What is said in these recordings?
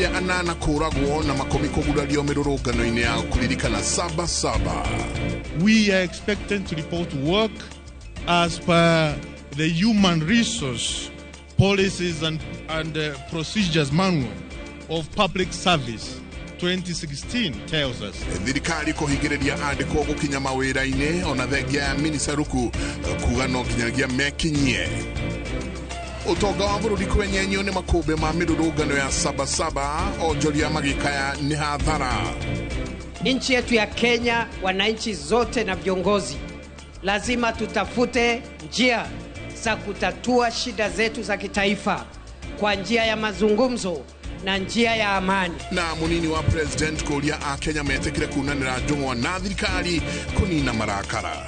Anana kũragwo na makũmi kũgurario mĩrũrũngano-inĩ ya kũririkana Sabasaba. We are expected to report work as per the Human Resource Policies and Procedures Manual of Public Service 2016 tells us. Thirikari kũhingĩrĩria andĩkwo gũkinya mawĩra-inĩ ona thengia ya Minista Ruku kuga no nginyagia mekinyie. Ũtonga wa bũrũri kwenyenyio nĩ makũmbĩ ma mĩrũrũngano ya Sabasaba, onjoria magĩkaya nĩ hathara. Nchi yetu ya Kenya, wananchi zote na viongozi lazima tutafute njia za kutatua shida zetu za kitaifa kwa njia ya mazungumzo na njia ya amani. Na munini wa president kũria akenya metĩkĩre kunanĩra njũng'wa na thirikari kũnina marakara.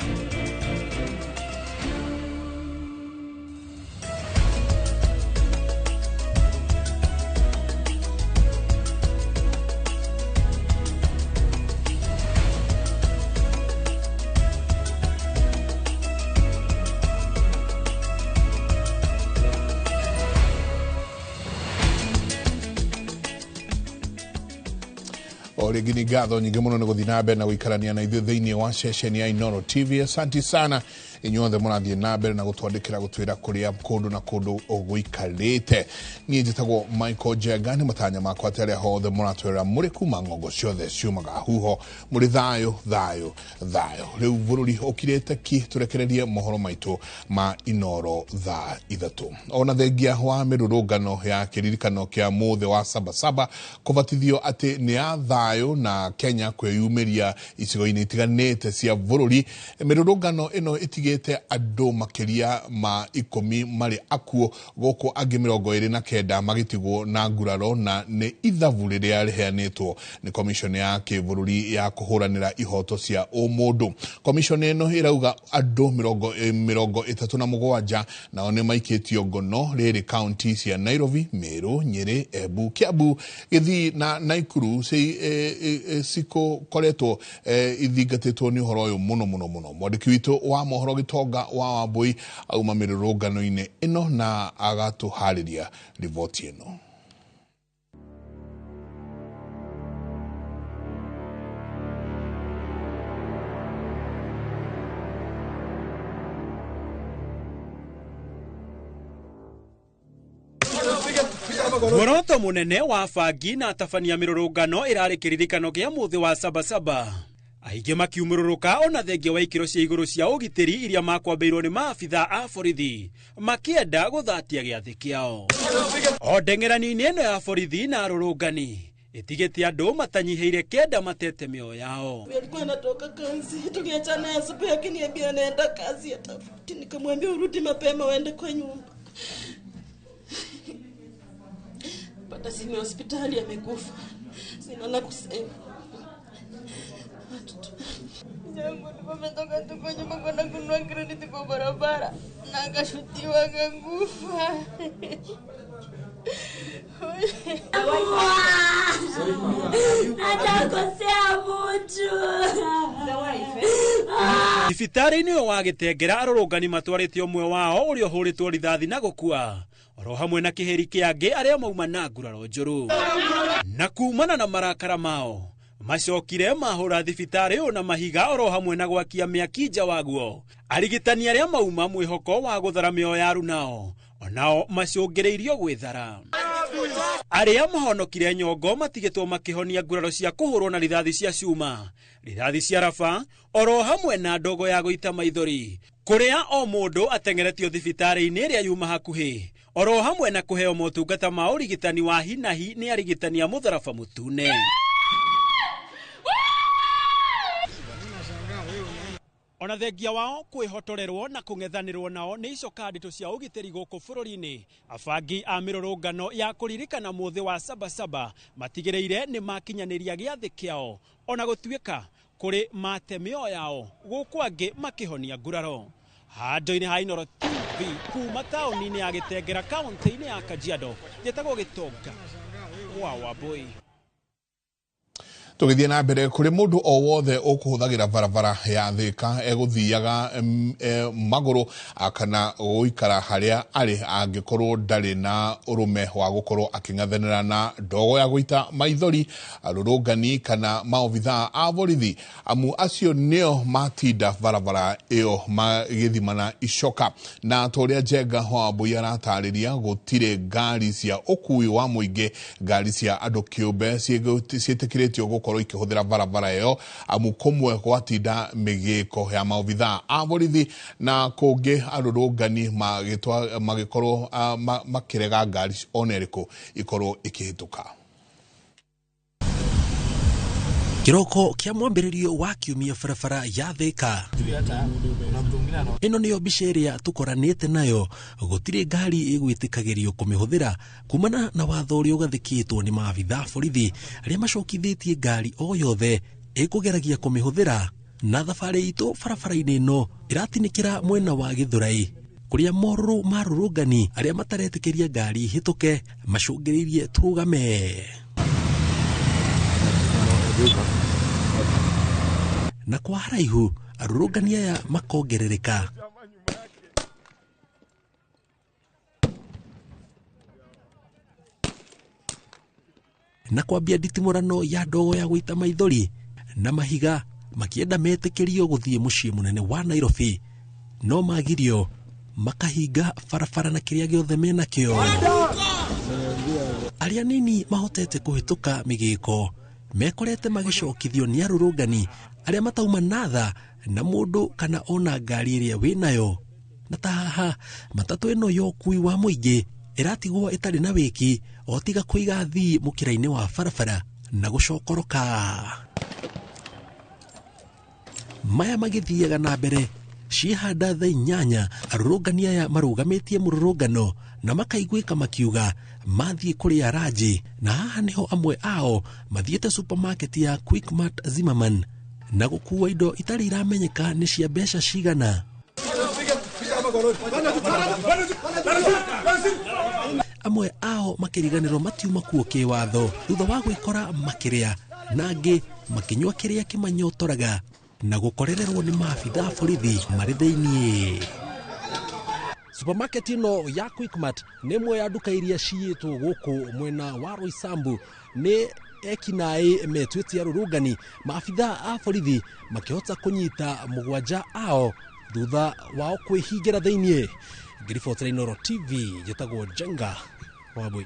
O rĩngĩ nĩ ngatho nyingĩ mũno nĩ gũthiĩ na mbere na gũikarania na ithuĩ thĩinĩ wa ceceni ya Inooro TV. Asanti sana inyuothe mũrathiĩ na mbere na gũtwandĩkĩra gũtwĩra kũrĩa kũndũ na kũndũ ũgũikarĩte. Niĩ njĩtagwo Michael Njenga, nĩ matanya makwa atĩ arĩa hothe mũratwĩra mũrĩ kuma ng'ongo ciothe ciumaga huho mũrĩ thayũ thayũ thayũ. Rĩu bũrũri ũkirĩte ki, tũrekererie mohoro maitũ ma Inooro thaa 3. Ona thengia wa mĩrũrũngano ya kĩririkano kĩa mũthĩ wa Sabasaba kũbatithio atĩ nĩ ya thayũ na Kenya kwĩyumĩria icigo-inĩ itiganĩte cia bũrũri, mĩrũrũngano ĩno ĩtigĩte andũ makĩria ma 10 marĩ akuũ, gũkũ angĩ 29 magĩtigwo na nguraro, na nĩ ithabu rĩrĩa rĩheanĩtwo nĩ commission ya kĩbũrũri ya kũhũranĩra ihoto cia ũmũndũ. Commission ĩno ĩrauga andũ 37 nao nĩ maikĩtio ngono rĩrĩ kaunti cia Nairobi, Meru, Nyeri, Embu, Kiambu, Gĩthii na Naikuru cikoretwo ithingatĩtwo nĩ ũhoro ũyũ mũno mũno mũno. Mwandĩki witũ wa mohoro Gĩtonga wa Wambui auma mĩrũrũngano-inĩ ĩno na agatũharĩria riboti ĩno. Muoroto munene wa bangi na atabania mĩrũrũngano ĩrarĩ kĩririkano kĩa mũthĩ wa Sabasaba. Aingĩ makiumũrũrũka ona thengia wa ikĩro cia igũrũ cia ũgitĩri iria makwambĩirwo nĩ maabitha a borithi makĩenda gũthatia gĩathĩ kĩao. O ndeng'erani-inĩ ĩno ya borithi na arũrũngani ĩtigĩte andũ matanyihĩire 9 matete mĩoyo yao. Alikuwa anatoka kazi, tuliachana asubuhi akiniambia anaenda kazi atafuti, nikamwambia urudi mapema uende kwa nyumba. Pata simu ya hospitali amekufa. Sina la kusema. Jangu nimetoka tu kwa nyumba kwenda kununua credit kwa barabara na akashutiwa akakufa. Atakosea mtu. Thibitarĩ-inĩ ũyũ wa Gĩtengera arũrũngani matwarĩte ũmwe wao ũrĩa ũhũrĩtwo rithathi na gũkua oro hamwe na kĩhĩri kĩa angĩ arĩa mauma na nguraro njũru. Na kumana na marakara mao macokire mahũra thibitarĩ ũyũ na mahiga oro hamwe na gwakia mĩaki nja waguo. Arigitani arĩa mauma mwĩhoko wa gũthara mĩoyo ya arunao onao macũngĩrĩirio gwĩthara. Arĩa mahonokire nyongo matigĩtwo makĩhonia nguraro cia kũhũrwo na rithathi cia cuma, rithathi cia raba oro hamwe na ndogo ya gũita maithori, kũrĩa o mũndũ ateng'eretio thibitarĩ-inĩ ĩrĩa yuma hakuhĩ oro hamwe na kũheo motungata ma ũrigitani wa hi na hi nĩ arigitani a mũtharaba mũtune. Ona thengia wao kwĩhotorerwo na kũng'ethanĩrwo nao nĩ icoka nditũ cia ũgitĩri gũkũ bũrũri-inĩ, abangi a mĩrũrũngano ya kũririkana mũthĩ wa Sabasaba matigĩrĩire nĩ makinyanĩria gĩathĩ kĩao ona gũtuĩka kũrĩ mate mĩoyo yao gũkũ angĩ makĩhonia nguraro. Handũ-inĩ ha Inooro TV kuma taũni-inĩ ya Gĩtengera kaũntĩ-inĩ ya Kajiado, njĩtagwo Gĩtonga wa Wambui. Tũgĩthiĩ na mbere, kũrĩ mũndũ o wothe ũkũhũthagĩra barabara ya Thĩka egũthiaga magũrũ kana gũikara harĩa arĩ angĩkorwo ndarĩ na ũrũme wa gũkorwo akĩng'ethanĩra na ndogo ya gũita maithori, arũrũngani kana maobithaa a borithi, amu acio nĩo matinda barabara ĩyo magĩthimana icoka. Na ta ũrĩa Njenga Wambui aratarĩria, gũtirĩ ngari cia ũkui wa mũingĩ, ngari cia andũ kĩũmbe ciĩtĩkĩrĩtio gũkorwo ikĩhũthĩra barabara ĩyo, amu kũmwe gwatinda mĩgĩko ya maobithaa a borithi na kũngĩ arũrũngani magĩkorwo makĩrega ngari ona ĩrĩkũ ikorwo ikĩhĩtũka. Kĩroko kĩa mwambĩrĩrio wa kiumia, barabara ya Thĩka ĩno nĩyo mbica ĩrĩa tũkoranĩte nayo. Gũtirĩ ngari ĩgwĩtĩkagĩrio kũmĩhũthĩra kumana na watho ũrĩa ũgathĩkĩtwo nĩ maabitha borithi arĩa macokithĩtie ngari o yothe ĩkũgeragia kũmĩhũthĩra. Na thabarĩ itũ barabara-inĩ ĩno ĩratinĩkĩra mwena wa Gĩthũrai, kũrĩa morũrũ ma rũrũngani arĩa mataretĩkĩria ngari ihĩtũke macũngĩrĩirie tũrũgame na kwa haraihu arũrũngani aya makongerereka. Na kwambia nditimũrano ya ndogo ya gũita maithori na mahiga, makĩenda metĩkĩrio gũthiĩ mũciĩ mũnene wa Nairobi, no magirio makahinga barabara na kĩrĩa gĩothe menakĩo. Arĩa nini mahotete kũhĩtũka mĩgĩko mekorete magĩcokithio nĩ arũrũngani arĩa matauma natha na mũndũ kana ona ngari ĩrĩa wĩnayo. Na ta haha matatũ ĩno ya ũkui wa mũingĩ ĩratigwo ĩtarĩ na wĩki o tiga kũiga thii mũkĩra-inĩ wa barabara na gũcokoroka. Maya magĩthiaga na mbere ciĩhanda thaa 8, arũrũngani aya marũgamĩtie mũrũrũngano na makaiguĩka makiuga mathiĩ kũrĩa ranji, na haha nĩho amwe ao mathiĩte supermarket ya Quickmart Zimmerman na gũkua indo itarĩ iramenyeka nĩ cia mbeca cigana. Amwe ao makĩriganĩrwo matiuma kuo kĩwatho thutha wa gwĩkora makĩrĩa, na angĩ makĩnyua kĩrĩa kĩmanyotoraga na gũkorererwo nĩ maabitha borithi marĩ thĩiniĩ. Supermarket ĩno ya Quickmart nĩ ĩmwe ya nduka iria ciyĩtwo gũkũ mwena wa Roysambu nĩ ekinaĩ metuĩte arũrũngani. Maabitha a borithi makĩhota kũnyita 7 ao thutha wao kwĩhingĩra thĩiniĩ. Ngĩribotera Inooro TV, njĩtagwo Njenga Wambui.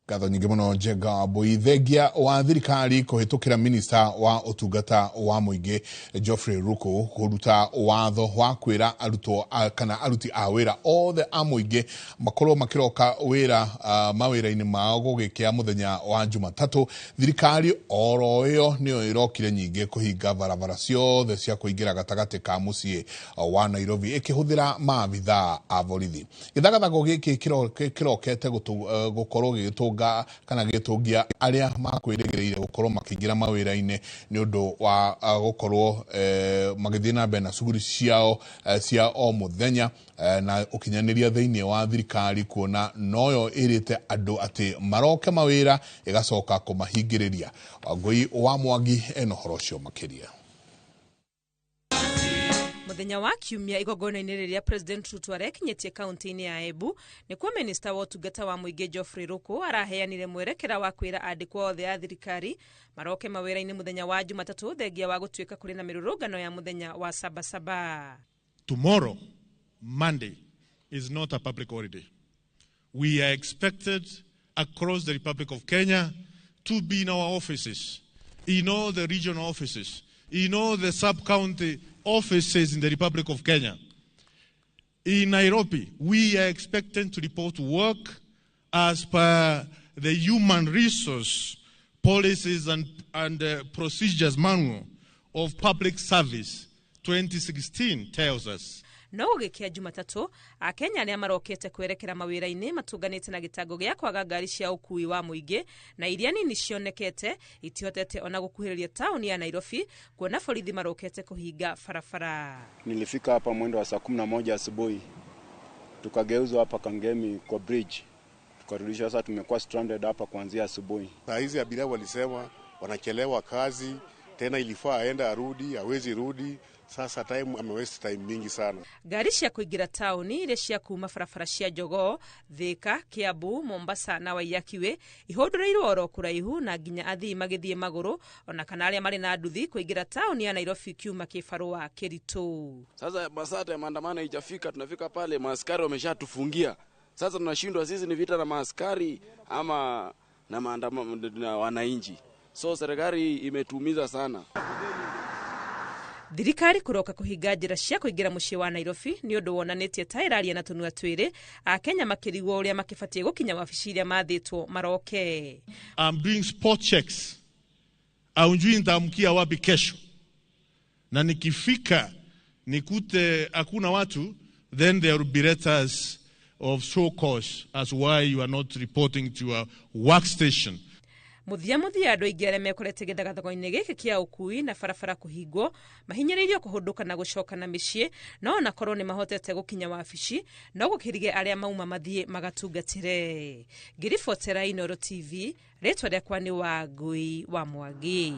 Ngatho nyingĩ mũno Njenga Wambui. Thengia wa thirikari kũhĩtũkĩra minista wa ũtungata wa mũingĩ Geoffrey Ruku kũruta watho wa kwĩra arutwo kana aruti a wĩra othe a mũingĩ makorwo makĩroka wĩra mawĩra-inĩ mao gũgĩkĩa mũthenya wa Jumatatũ, thirikari oro ĩyo nĩyo ĩrokire nyingĩ kũhinga barabara ciothe cia kũingĩra gatagatĩ ka mũciĩ wa Nairobi ĩkĩhũthĩra maabithaa a borithi. Gĩthagathago gĩkĩ kĩrokete gũkorwo gĩgĩtũnga kana gĩtũngia arĩa makwĩrĩgĩrĩire gũkorwo makĩingĩra mawĩra-inĩ nĩ ũndũ wa gũkorwo magĩthiĩ na mbere na cuguri ciao cia o mũthenya na ũkinyanĩria thĩinĩ wa thirikari, kuona noyo ĩrĩte andũ atĩ maroke mawĩra ĩgacoka kũmahingĩrĩria. Wangũi wa Mwangi ena ũhoro ũcio makĩria. Mũthenya wa kiumia, igongona-inĩ rĩrĩa President Ruto arekinyĩtie kaunti-inĩ ya Embu, nĩkuo minista wa ũtungata wa mũingĩ Geoffrey Ruku araheanire mwerekera wa kwĩra andĩkwo othe a thirikari maroke mawĩra-inĩ mũthenya wa Jumatatũ, thengia wa gũtuĩka kũrĩ na mĩrũrũngano ya mũthenya wa Sabasaba. Tomorrow, Monday, is not a public holiday. We are expected across the Republic of Kenya to be in our offices, in all the regional offices, in all the sub-county offices in the Republic of Kenya. In Nairobi, we are expected to report work as per the Human Resource Policies and Procedures Manual of Public Service 2016 tells us. No gũgĩkĩa Jumatatũ, Akenya arĩa marokete kwerekera mawĩra-inĩ matũnganĩte na gĩtango gĩa kwaga ngari cia ũkui wa mũingĩ, na iria nini cionekete itihotete ona gũkuhĩrĩria taũni ya Nairobi, kuona borithi marokete kũhinga barabara. Nilifika hapa mwendo wa saa 11 asubuhi, tukageuzwa hapa Kangemi kwa bridge. Tukarudishwa. Sasa tumekuwa stranded hapa kuanzia asubuhi. Saa hizi abiria walisema wanachelewa kazi tena, ilifaa aenda arudi, hawezi rudi. Sasa time amewaste time mingi sana. Ngari cia kũingĩra taũni iria cia kuma barabara cia Jogoo, Thika, Kiambu, Mombasa na Waiyaki ihũndũrĩirwo oro kũraihu na nginya athii magĩthiĩ magũrũ ona kana arĩa marĩ na nduthi kũingĩra taũni ya Nairobi kiuma kĩbarũa kĩritũ. Sasa masaa ya maandamano haijafika, tunafika pale maaskari wameshatufungia. Sasa tunashindwa sisi ni vita na maaskari ama na maandamano na wananchi. So serikali imetuumiza sana. Thirikari kũroka kũhinga njĩra cia kũingĩra mũciĩ wa Nairobi nĩ ũndũ wonanĩtie ta ĩraria na tũnua twĩrĩ Akenya makĩrigwo ũrĩa makĩbatiĩ gũkinya wabici iria mathĩtwo maroke. I'm doing spot checks. Aunjui nitaamkia wapi kesho, na nikifika nikute hakuna watu, then there will be letters of show cause as why you are not reporting to your workstation. Muthia muthia andũ aingĩ arĩa mekorete gĩthagathago-inĩ gĩkĩ kĩa ũkui na barabara kũhingwo mahinyĩrĩirio kũhũndũka na gũcoka na mĩciĩ, no ona korwo nĩ mahotete gũkinya wabici no gũkĩrige arĩa mauma mathiĩ magatungatĩre. Ngĩribotera Inooro TV, rĩtwa rĩakwa nĩ Wangui wa Mwangi.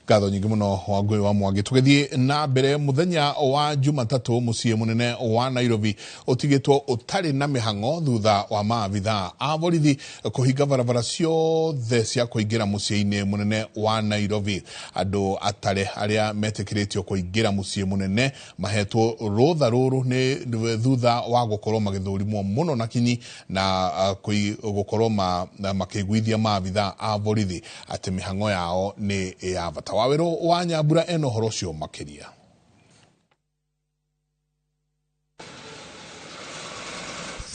Ngatho nyingĩ mũno Wangui wa Mwangi. Tũgĩthiĩ na mbere, mũthenya wa Jumatatũ mũciĩ mũnene wa Nairobi ũtigĩtwo ũtarĩ na mĩhang'o thutha wa maabithaa a borithi kũhinga barabara ciothe cia kũingĩra mũciĩ-inĩ mũnene wa Nairobi. Andũ atare arĩa metĩkĩrĩtio kũingĩra mũciĩ mũnene mahetwo rũtha rũrũ nĩ thutha wa gũkorwo magĩthũrimwo mũno na kinyi na gũkorwo makĩiguithia maabithaa a borithi atĩ mĩhang'o yao nĩ ya bata. Waweru wa Nyambura eno ũhoro ũcio makĩria.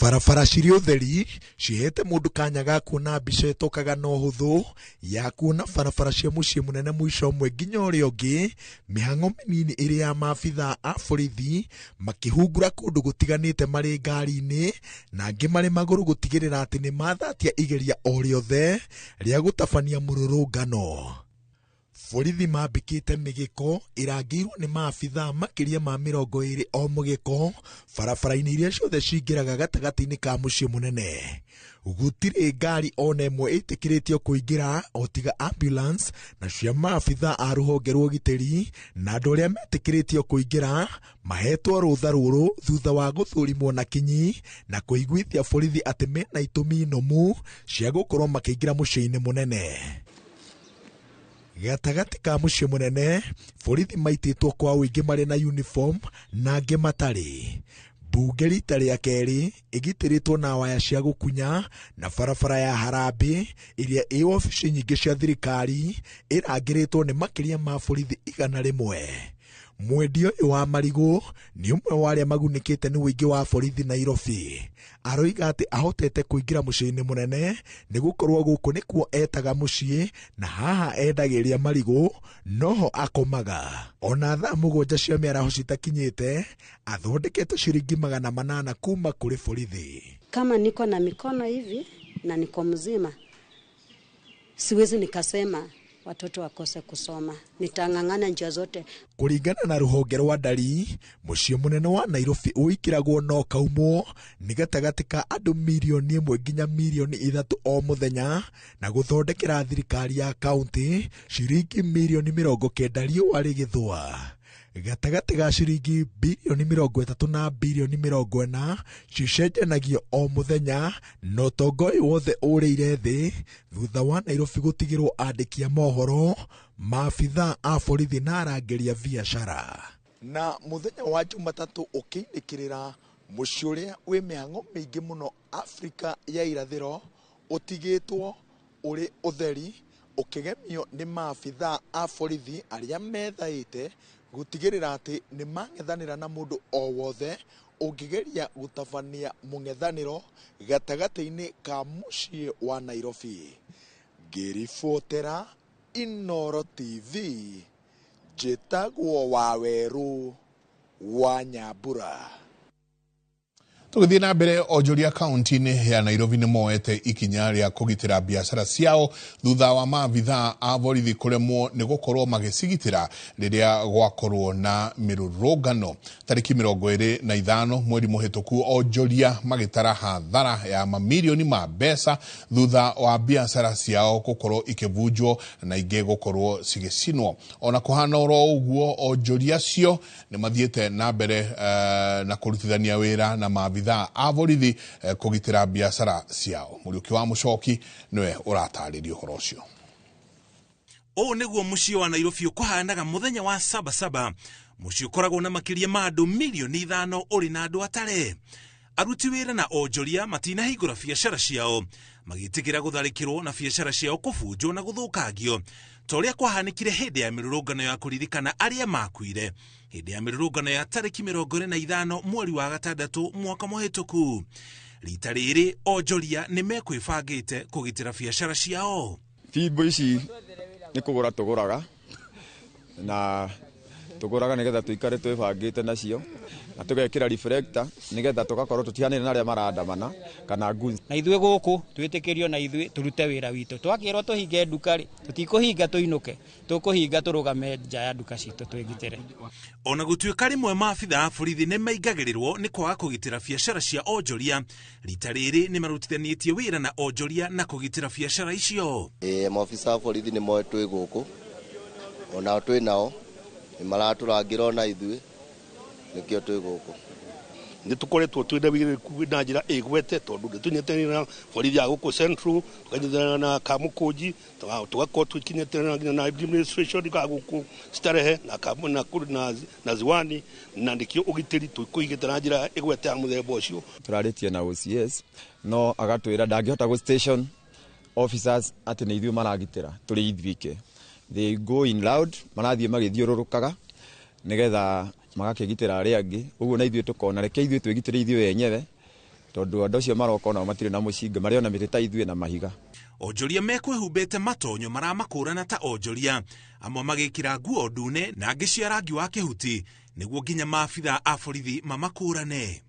Barabara cirĩ ũtheri cihete mũndũ kanya ga kuona mbica ĩtokaga na ũhũthũ ya kuona barabara cia mũciĩ mũnene mũico ũmwe nginya ũrĩa ũngĩ, mĩhang'o mĩnini ĩrĩ ya maabithaa a borithi makĩhungura kũndũ gũtiganĩte marĩ ngari-inĩ na angĩ marĩ magũrũ gũtigĩrĩra atĩ nĩ mathatia igeria o rĩothe rĩa gũtabania mũrũrũngano. Borithi mambĩkĩte mĩgĩko ĩrangĩirwo nĩ maabithaa makĩria ma 20 o mũgĩko barabara-inĩ iria ciothe cingĩraga gatagatĩ-inĩ ka mũciĩ mũnene. Gũtirĩ ngari ona ĩmwe ĩtĩkĩrĩtio kũingĩra o tiga ambulance na cia maabithaa a rũhonge rwa ũgitĩri, na andũ arĩa metĩkĩrĩtio kũingĩra mahetwo rũtha rũrũ thutha wa gũthũrimwo na kinyi na kũiguithia borithi atĩ mena itũmi nũmu cia gũkorwo makĩingĩra mũciĩ-inĩ mũnene. Gatagatĩ ka mũciĩ mũnene borithi maitĩtwo kwa ũingĩ marĩ na uniform na angĩ matarĩ. Mbunge rita rĩa kerĩ ĩgitĩrĩtwo na waya cia gũkunya na barabara ya Harambee ĩrĩa ĩ wabici nyingĩ cia thirikari ĩrangĩrĩtwo nĩ makĩria ma borithi 100. Mwendia ũyũ wa marigũ nĩ ũmwe wa arĩa magunĩkĩte nĩ ũingĩ wa borithi Nairobi. Aroiga atĩ ahotete kũingĩra mũciĩ-inĩ mũnene nĩ gũkorwo gũkũ nĩkuo etaga mũciĩ na haha endagĩria marigũ noho akomaga. Ona thaa 7 cia mĩaraho citakinyĩte athondekete ciringi 800 kuma kũrĩ borithi. Kama niko na mikono hivi na niko mzima, siwezi nikasema watoto wakose kusoma, nitang'ang'ana njia zote. Kũringana na rũhonge rwa ndari, mũciĩ mũnene wa Nairobi ũikĩragwo no kaumwo nĩ gatagatĩ ka andũ mirioni 1 nginya mirioni 3 o mũthenya, na gũthondekera thirikari ya kaunti ciringi mirioni 90 riũa rĩgĩthũa. Gatagatĩ ga ciringi birioni 30 na birioni 40 cicenjanagio o mũthenya, na ũtonga ũyũ wothe ũrĩire thĩ thutha wa Nairobi gũtigĩrwo andĩki a mohoro, maabithaa a borithi na arangĩri a biacara. Na mũthenya wa Jumatatũ ũkĩinĩkĩrĩra mũciĩ ũrĩa wĩ mĩhang'o mĩingĩ mũno Afrika ya irathĩro ũtigĩtwo ũrĩ ũtheri ũkĩgemio nĩ maabithaa a borithi arĩa methaĩte gũtigĩrĩra atĩ nĩ mang'ethanĩra na mũndũ o wothe ũngĩgeria gũtabania mũng'ethanĩro gatagatĩ-inĩ ka mũciĩ wa Nairobi. Ngĩribotera Inooro TV, njĩtagwo Waweru wa Nyambura. Tũgĩthiĩ na mbere, onjoria kaunti-inĩ ya Nairobi nĩ moete ikinya rĩa kũgitĩra biacara ciao thutha wa maabithaa a borithi kũremwo nĩ gũkorwo magĩcigitĩra rĩrĩa gwakorwo na mĩrũrũngano. Tarĩki 25 mweri mũhĩtũku, onjoria magĩtara hathara ya mamirioni ma mbeca thutha wa biacara ciao gũkorwo ikĩbunjwo na ingĩ gũkorwo cigĩcinwo. Ona kũhana oro ũguo, onjoria acio nĩ mathiĩte na mbere na kũrutithania wĩra na maabithaa a borithi kũgitĩra biacara ciao. Mũriũki wa Mũcoki nĩwe ũratarĩria ũhoro ũcio. Ũũ nĩguo mũciĩ wa Nairobi ũkũhanaga mũthenya wa Sabasaba, mũciĩ ũkoragwo na makĩria ma andũ 5 milioni ũrĩ na andũ atare. Aruti wĩra na onjoria matinahingũra biacara ciao, magĩtĩkĩra gũtharĩkĩrwo na biacara ciao kũbunjwo na gũthũkangio ta ũrĩa kwahanĩkire hĩndĩ ya mĩrũrũngano ya kũririkana arĩa makuire hĩndĩ ya mĩrũrũngano ya tarĩki 25 mweri wa gatandatũ mwaka mũhĩtũku. Rita rĩrĩ onjoria nĩ mekwĩbangĩte kũgitĩra biacara ciao. Bimbo ici nĩ kũgũra tũgũraga, na tũgũraga nĩgetha tũikare twĩbangĩte nacio, na tũgekĩra reflector nĩgetha tũgakorwo tũtihanĩre na arĩa marandamana kana goons. Na ithuĩ gũkũ twĩtĩkĩrio na ithuĩ tũrute wĩra witũ. Twakĩrwo tũhinge nduka rĩ, tũtikũhinga tũinũke, tũkũhinga tũrũgame nja ya nduka citũ twĩgitĩre. Ona gũtuĩka rĩmwe maabitha a borithi nĩ maingagĩrĩrwo nĩ kwaga kũgitĩra biacara cia onjoria, rita rĩrĩ nĩ marutithanĩtie wĩra na onjoria na kũgitĩra biacara icio. Ĩĩ, maobitha a borithi nĩ moĩ twĩ gũkũ, onao twĩ nao, nĩ maratũrangĩra ona ithuĩ, nĩkĩo twĩ gũkũ. Nĩ tũkoretwo twĩna wĩigĩrĩrĩku na njĩra ĩgwete, tondũ nĩ tũnyitanĩire na borithi ya gũkũ Central, tũkanyitanĩra na Kamũkũnji, tũgakorwo tũkinyitanĩra nginya na administration ya gũkũ Starehe na Ziwani, na nĩkĩo ũgitĩri tũkũigĩte na njĩra ĩgwete ya mũthemba ũcio. Tũrarĩtie na OCS, no agatwĩra ndangĩhota gũ station officers atĩ nĩ ithuĩ maragitĩra tũrĩ ithuike. They go in loud, marathiĩ magĩthiũrũrũkaga nĩgetha magakĩgitĩra arĩa angĩ ũguo, na ithuĩ tũkona reke ithuĩ twĩgitĩre ithuĩ enyewe, tondũ andũ acio maroka onao matirĩ na mũcinga, marĩ ona mĩtĩ ta ithuĩ na mahiga. Onjoria mekwĩhumbĩte matonyo maramakũrana ta onjoria, amwe magĩkĩra nguo ndune na angĩ cia rangi wa kĩhuti, nĩguo nginya maabitha a borithi mamakũrane.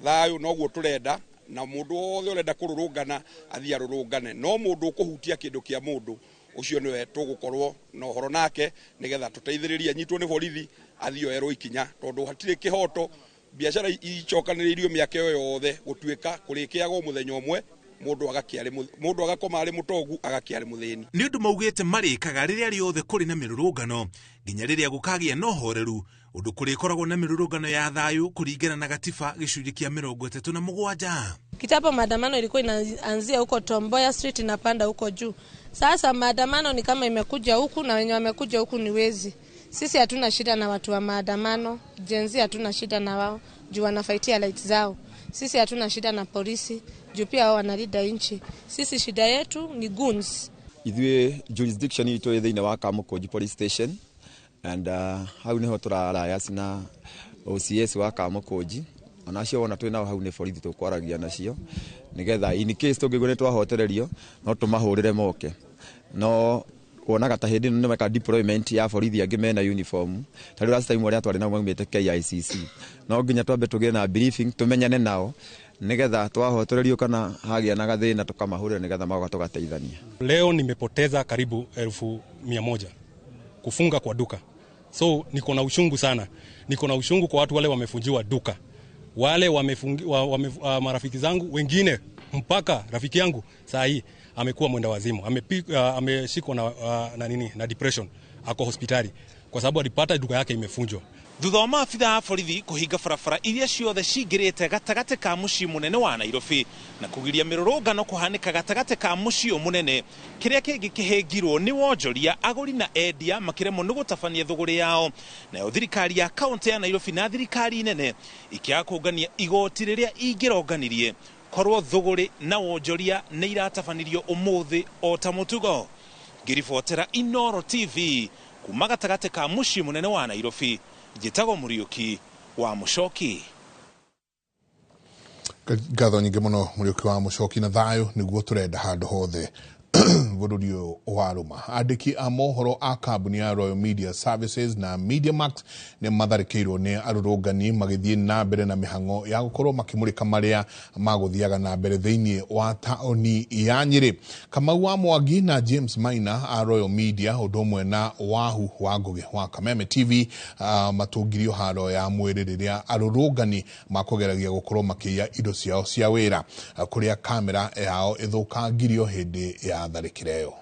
Thayũ noguo tũrenda, na mũndũ wothe ũrenda kũrũrũngana athiĩ arũrũngane, no mũndũ ũkũhutia kĩndũ kĩa mũndũ ũcio nĩwe tũgũkorwo na ũhoro nake, nĩgetha tũteithĩrĩrie anyitwo nĩ borithi, athiĩ oyerwo ikinya, tondũ hatirĩ kĩhoto biacara icokanĩrĩirio mĩaka ĩyo yothe gũtuĩka kũrĩkĩagwo mũthenya ũmwe, mũndũ agakoma arĩ mũtongu, agakĩa arĩ mũthĩni. Nĩ ũndũ maugĩte marĩkaga rĩrĩa rĩothe kũrĩ na mĩrũrũngano nginya rĩrĩa gũkagĩa na ũhoreru, ũndũ kũrĩkoragwo na mĩrũrũngano ya thayũ kũringana na gatiba gĩcunjĩ kĩa 37. Kitambo maandamano ilikuwa inaanzia huko Tom Mboya Street, inapanda huko juu. Sasa maandamano ni kama imekuja huku, na wenye wamekuja huku ni wezi. Sisi hatuna shida na watu wa maandamano, Gen Z hatuna shida na wao juu wanafightia rights zao. Sisi hatuna shida na polisi juu pia wao wanalinda nchi. Sisi shida yetu ni goons. Ithuĩ jurisdiction itũ ĩ thĩinĩ wa Kamũkũnji Police Station, and hau nĩho tũrarayas na OCS wa Kamũkũnji, ona acio wona twĩ nao hau nĩ borithi tũkwaragia nacio, nĩgetha in case tũngĩigua nĩ twahotererio no tũmahũrĩre moke. No wonaga ta hĩndĩ ĩno nĩ meka deployment ya borithi angĩ mena uniform, ta rĩu last time arĩa twarĩ nao maumĩte KICC. No nginya twambe tũgĩe na briefing, tũmenyane nao, nĩgetha twahotererio kana hagĩa na gathĩna tũkamahũrĩra, nĩgetha magoka tũgateithania. Leo nimepoteza karibu 100,000 kufunga kwa duka, so niko na uchungu sana. Niko na uchungu kwa watu wale wamefunjiwa duka, wale wamefungi, wa, wame, marafiki zangu wengine, mpaka rafiki yangu saa hii amekuwa mwenda wazimu, ameshikwa na nini, na depression, ako hospitali kwa sababu alipata duka yake imefunjwa. Thutha wa maabitha a borithi kũhinga barabara iria ciothe cingĩrĩte gatagatĩ ka mũciĩ mũnene wa Nairobi na kũgiria mĩrũrũngano kũhanĩka gatagatĩ ka mũciĩ ũyũ mũnene, kĩrĩa kĩngĩ kĩhĩngirwo nĩ wonjoria, agũri na endia makĩremwo nĩ gũtabania thũgũrĩ yao, nayo thirikari ya kaũntĩ ya Nairobi na thirikari nene ikĩaga kũngania igoti rĩrĩa ingĩronganirie korwo thũgũrĩ na wonjoria nĩ iratabanirio ũmũthĩ o ta mũtugo. Ngĩribotera Inoro TV kuma gatagatĩ ka mũciĩ mũnene wa Nairobi, njĩtagwo Mũriũki wa Mũcoki. Ngatho nyingĩ mũno, Mũriũki wa Mũcoki. Na thayũ nĩguo tũrenda handũ hothe. Bũrũri ũyũ warũma. Andĩki a mohoro a kambuni ya Royal Media Services na Media Max nĩ matharĩkĩirwo nĩ arũrũngani magĩthiĩ na mbere na mĩhang'o ya gũkorwo makĩmũrĩka marĩa magũthiaga na mbere thĩinĩ wa taũni ya Nyĩrĩ. Kamau wa Mwangi na James Maina a Royal Media ũndũ ũmwe na Wahu wa Ngũgĩ wa Kameme TV matũngirio haro ya mwĩrĩ rĩrĩa arũrũngani makũgeragia gũkorwo makĩiya indo ciao cia wĩra kũrĩa kamera yao ĩthũkangirio hĩndĩ ya tharĩkĩra ĩyo.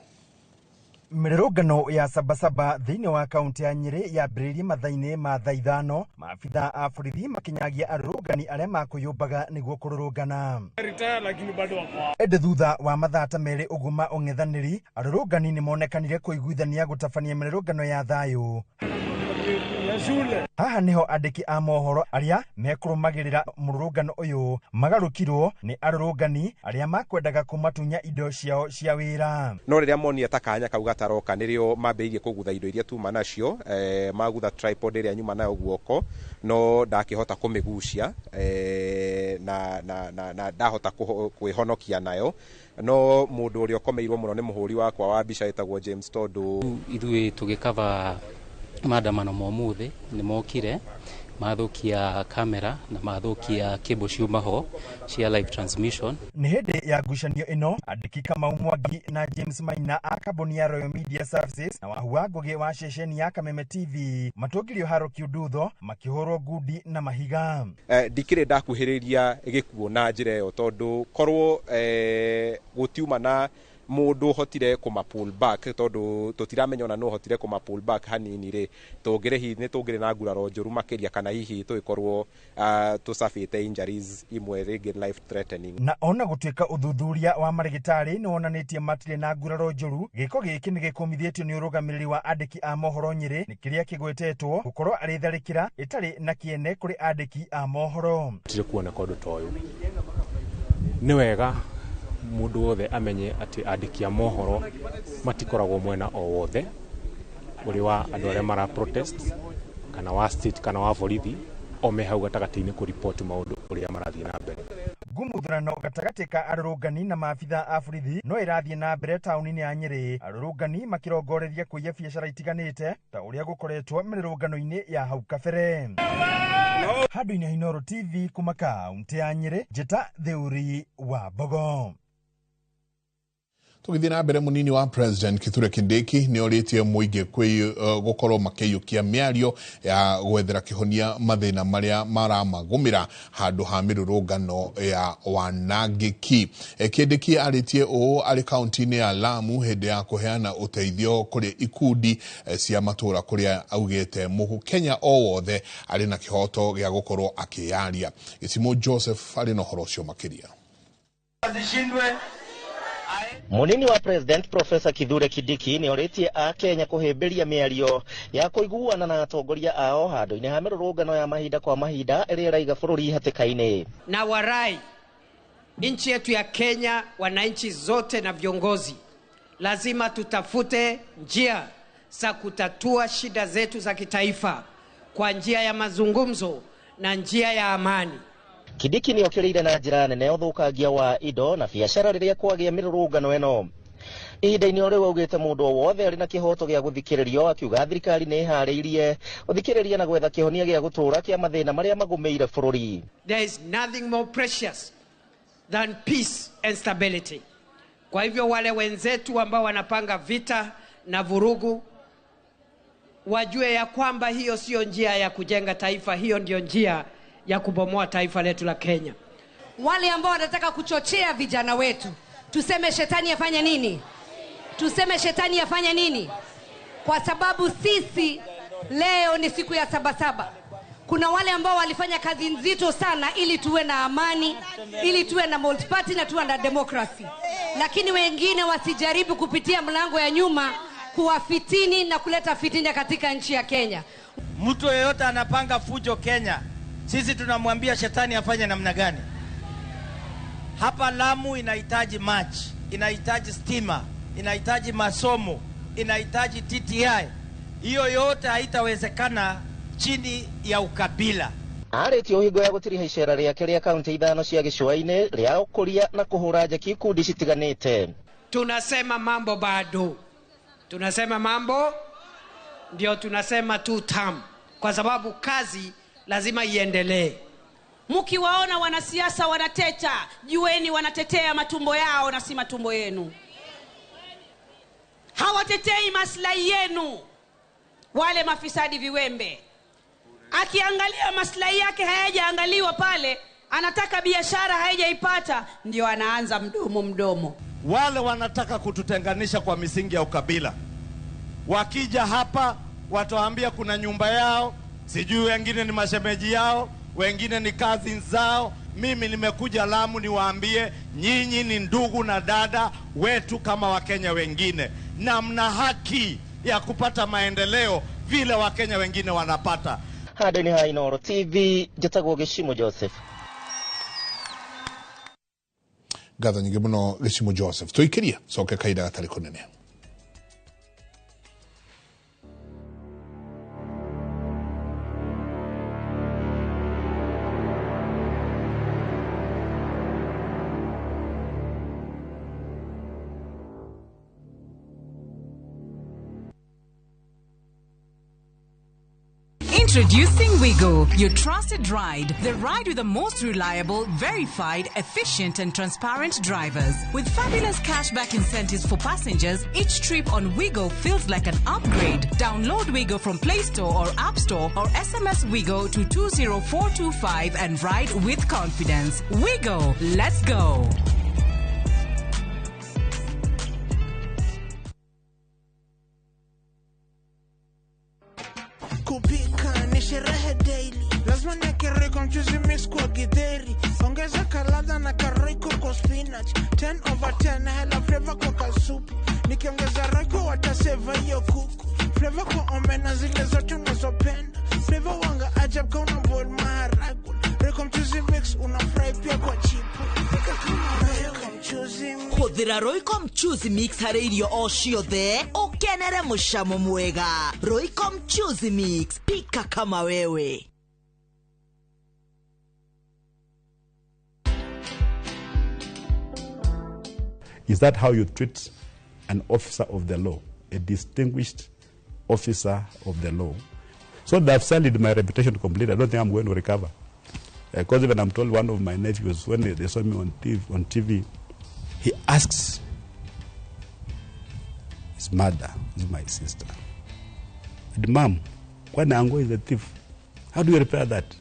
Mĩrũrũngano ya Sabasaba thĩinĩ wa kaunti ya Nyĩrĩ yambĩrĩirie mathaa-inĩ ma thaa 5, maabitha a borithi makinyagia arũrũngani arĩa makũyũmbaga nĩguo kũrũrũngana. Ĩndĩ thutha wa mathaa ta 2 ũguo ma ũng'ethanĩri, arũrũngani nĩmonekanire kũiguithania gũtabania mĩrũrũngano ya thayũ. Haha niho andĩki a mohoro arĩa mekũrũmagĩrĩra mũrũrũngano ũyũ magarũkirwo nĩ arũrũngani arĩa makwendaga kũmatunya indo ciao cia wĩra. No rĩrĩa monire ta kanya kau gataroka nĩrĩo mambĩrĩirie kũgutha indo iria tuma nacio, magutha tripod ĩrĩa nyuma nayo guoko, no ndakĩhota kũmĩgucia, na ndahota kwĩhonokia nayo. No mũndũ ũrĩa ũkomeirwo mũno nĩ mũhũri wakwa wa mbica ĩtagwo James, tondũ ithuĩ tũgĩkaba maandamano ma ũmũthĩ nĩ mokire mathukia kamera na mathukia cable ciuma ho cia live transmission. Nĩ hĩndĩ ya ngucanio ĩno, andĩki Kamau Mwangi na James Maina a kambuni ya Royal Media Services na Wahu wa Ngũgĩ wa ceceni ya Kameme TV matũngirio haro kiundutho makĩhũrwo ngundi na mahiga. Ndikĩrĩ ndakuhĩrĩria gĩkuũ na njĩra ĩyo, tondũ korwo gũtiuma na mũndũ ũhotire kũma pull back, tondũ tũtiramenya ona nũ ũhotire kũma pull back hanini rĩ, tũngĩrĩ hihi nĩ tũngĩrĩ na nguraro njũru makĩria, kana hihi tũgĩkorwo tũcabĩte injuries imwe rĩngĩ life threatening. Na ona gũtuĩka ũthuthuria wa marĩgĩtarĩ nĩ wonanĩtie matirĩ na nguraro njũru, gĩko gĩkĩ nĩ gĩkũmithĩtio nĩ ũrũgamĩrĩri wa andĩki a mohoro Nyĩrĩ, nĩ kĩrĩa kĩgwetetwo gũkorwo arĩ tharĩkĩra ĩtarĩ na kĩene kũrĩ andĩki a mohoro. Tire kuona kwa ũndũ ta ũyũ nĩ wega mũndũ wothe amenye atĩ andĩki a mohoro matikoragwo mwena o wothe ũrĩ wa andũ arĩa mara protest kana wa state kana wa borithi, o me hau gatagatĩ-inĩ kũripoti maũndũ ũrĩa marathiĩ na mbere. Ngumuthurano gatagatĩ ka arũrũngani na maabitha a borithi no ĩrathiĩ na mbere taũni-inĩ ya Nyĩrĩ, arũrũngani makĩrongoreria kũiya biacara itiganĩte ta ũrĩa gũkoretwo mĩrũrũngano-inĩ ya hau kabere. Handũ-inĩ ha Inooro TV kuma kaunti ya Nyĩrĩ, Njĩta Theuri wa Mbogo. Tũgĩthiĩ na mbere, mũnini wa President Kithure Kindiki nĩ orĩtie mũingĩ gũkorwo makĩiyũkia mĩario ya gwethera kĩhonia mathĩna marĩa maramagũmĩra handũ ha mĩrũrũngano ya wanangĩki. Kindiki arĩtie ũũ arĩ kaunti-inĩ ya Lamu hĩndĩ ya kũheana ũteithio kũrĩ ikundi cia matũũra kũrĩa augĩte Mũkenya o wothe arĩ na kĩhoto gĩa gũkorwo akĩyaria. Gĩcimũ Joseph arĩ na ũhoro ũcio makĩria. Munini wa President Professor Kithure Kindiki nĩ orĩtie a Kenya kũhĩmbĩria mĩario ya kũiguana na atongoria ao handũ-inĩ ha mĩrũrũngano ya mahinda kwa mahinda ĩrĩa ĩraiga bũrũri hatĩka-inĩ. Na warai nchi yetu ya Kenya, wananchi zote na viongozi, lazima tutafute njia za kutatua shida zetu za kitaifa kwa njia ya mazungumzo na njia ya amani. Kindiki nĩ okĩrĩire na njĩra nene ũthũkangia wa indo na biacara rĩrĩa kwagĩa mĩrũrũngano ĩno. Ihinda-inĩ o rĩu augĩte mũndũ o wothe arĩ na kĩhoto gĩa gũthikĩrĩrio, akiuga thirikari nĩ ĩharĩirie gũthikĩrĩria na gwetha kĩhonia gĩa gũtũũra kĩa mathĩna marĩa magũmĩire bũrũri. There is nothing more precious than peace and stability. Kwa hivyo wale wenzetu ambao wanapanga vita na vurugu wajue ya kwamba hiyo sio njia ya kujenga taifa, hiyo ndio njia ya kubomoa taifa letu la Kenya. Wale ambao wanataka kuchochea vijana wetu, tuseme shetani afanye nini? Tuseme shetani afanye nini? Kwa sababu sisi leo ni siku ya Sabasaba. Kuna wale ambao walifanya kazi nzito sana ili tuwe na amani, ili tuwe na multi-party na tuwe na democracy. Lakini wengine wasijaribu kupitia mlango ya nyuma kuwafitini na kuleta fitina katika nchi ya Kenya. Mtu yeyote anapanga fujo Kenya, sisi tunamwambia shetani afanye namna gani? Hapa Lamu inahitaji maji, inahitaji stima, inahitaji masomo, inahitaji TTI. Hiyo yote haitawezekana chini ya ukabila. Arĩtie ũhingo ya gũtiriha icera rĩake rĩa kaunti 5 cia gĩcũa-inĩ rĩa ũkũria na kũhũra njeki ikundi citiganĩte. Tunasema mambo bado, tunasema mambo ndio tunasema two term, kwa sababu kazi lazima iendelee. Mkiwaona wanasiasa wanateta, jueni wanatetea matumbo yao na si matumbo yenu. Hawatetei maslahi yenu, wale mafisadi viwembe. Akiangalia maslahi yake hayajaangaliwa pale, anataka biashara haijaipata, ndio anaanza mdomo mdomo. Wale wanataka kututenganisha kwa misingi ya ukabila, wakija hapa watawaambia kuna nyumba yao, sijui wengine ni mashemeji yao, wengine ni cousins zao. Mimi nimekuja Lamu niwaambie nyinyi ni ndugu na dada wetu kama Wakenya wengine, na mna haki ya kupata maendeleo vile Wakenya wengine wanapata. Handũ-inĩ ha Inooro TV njĩtagwo Gĩcimo Joseph. Ngatho nyingĩ mũno Gĩcimo Joseph. Tũikĩria coke kahinda gatarĩ kũnene. Introducing Wigo, your trusted ride. The ride with the most reliable, verified, efficient and transparent drivers. With fabulous cashback incentives for passengers, each trip on Wigo feels like an upgrade. Download Wigo from Play Store or App Store or SMS Wigo to 20425 and ride with confidence. Wigo, let's go. Kupika ni sherehe daily, lazima niweke Royco mchuzi mix kwa githeri, ongeza kaladha na karoyco kwa spinach, 10 over 10 hela flavor kwa kasupu, nikiongeza Royco wataseva hiyo kuku, flavor kwa omena zile zote unazopenda, flavor wanga ajab kama una boil maharagwe, Royco mchuzi mix una fry pia kwa chipu, pika kama Royco mchuzi mix. Hũthĩra Royco mchuzi mix harĩ irio o ciothe ũkenere mũcamo mwega. Royco mchuzi mix, pika kama wewe. Is that how you treat an officer of the law, a distinguished officer of the law? So they've sullied my reputation completely. I don't think I'm going to recover. Because even I'm told one of my nephews, when they saw me on TV, he asks his mother, is my sister, and mom, when Ango is a thief, how do you repair that?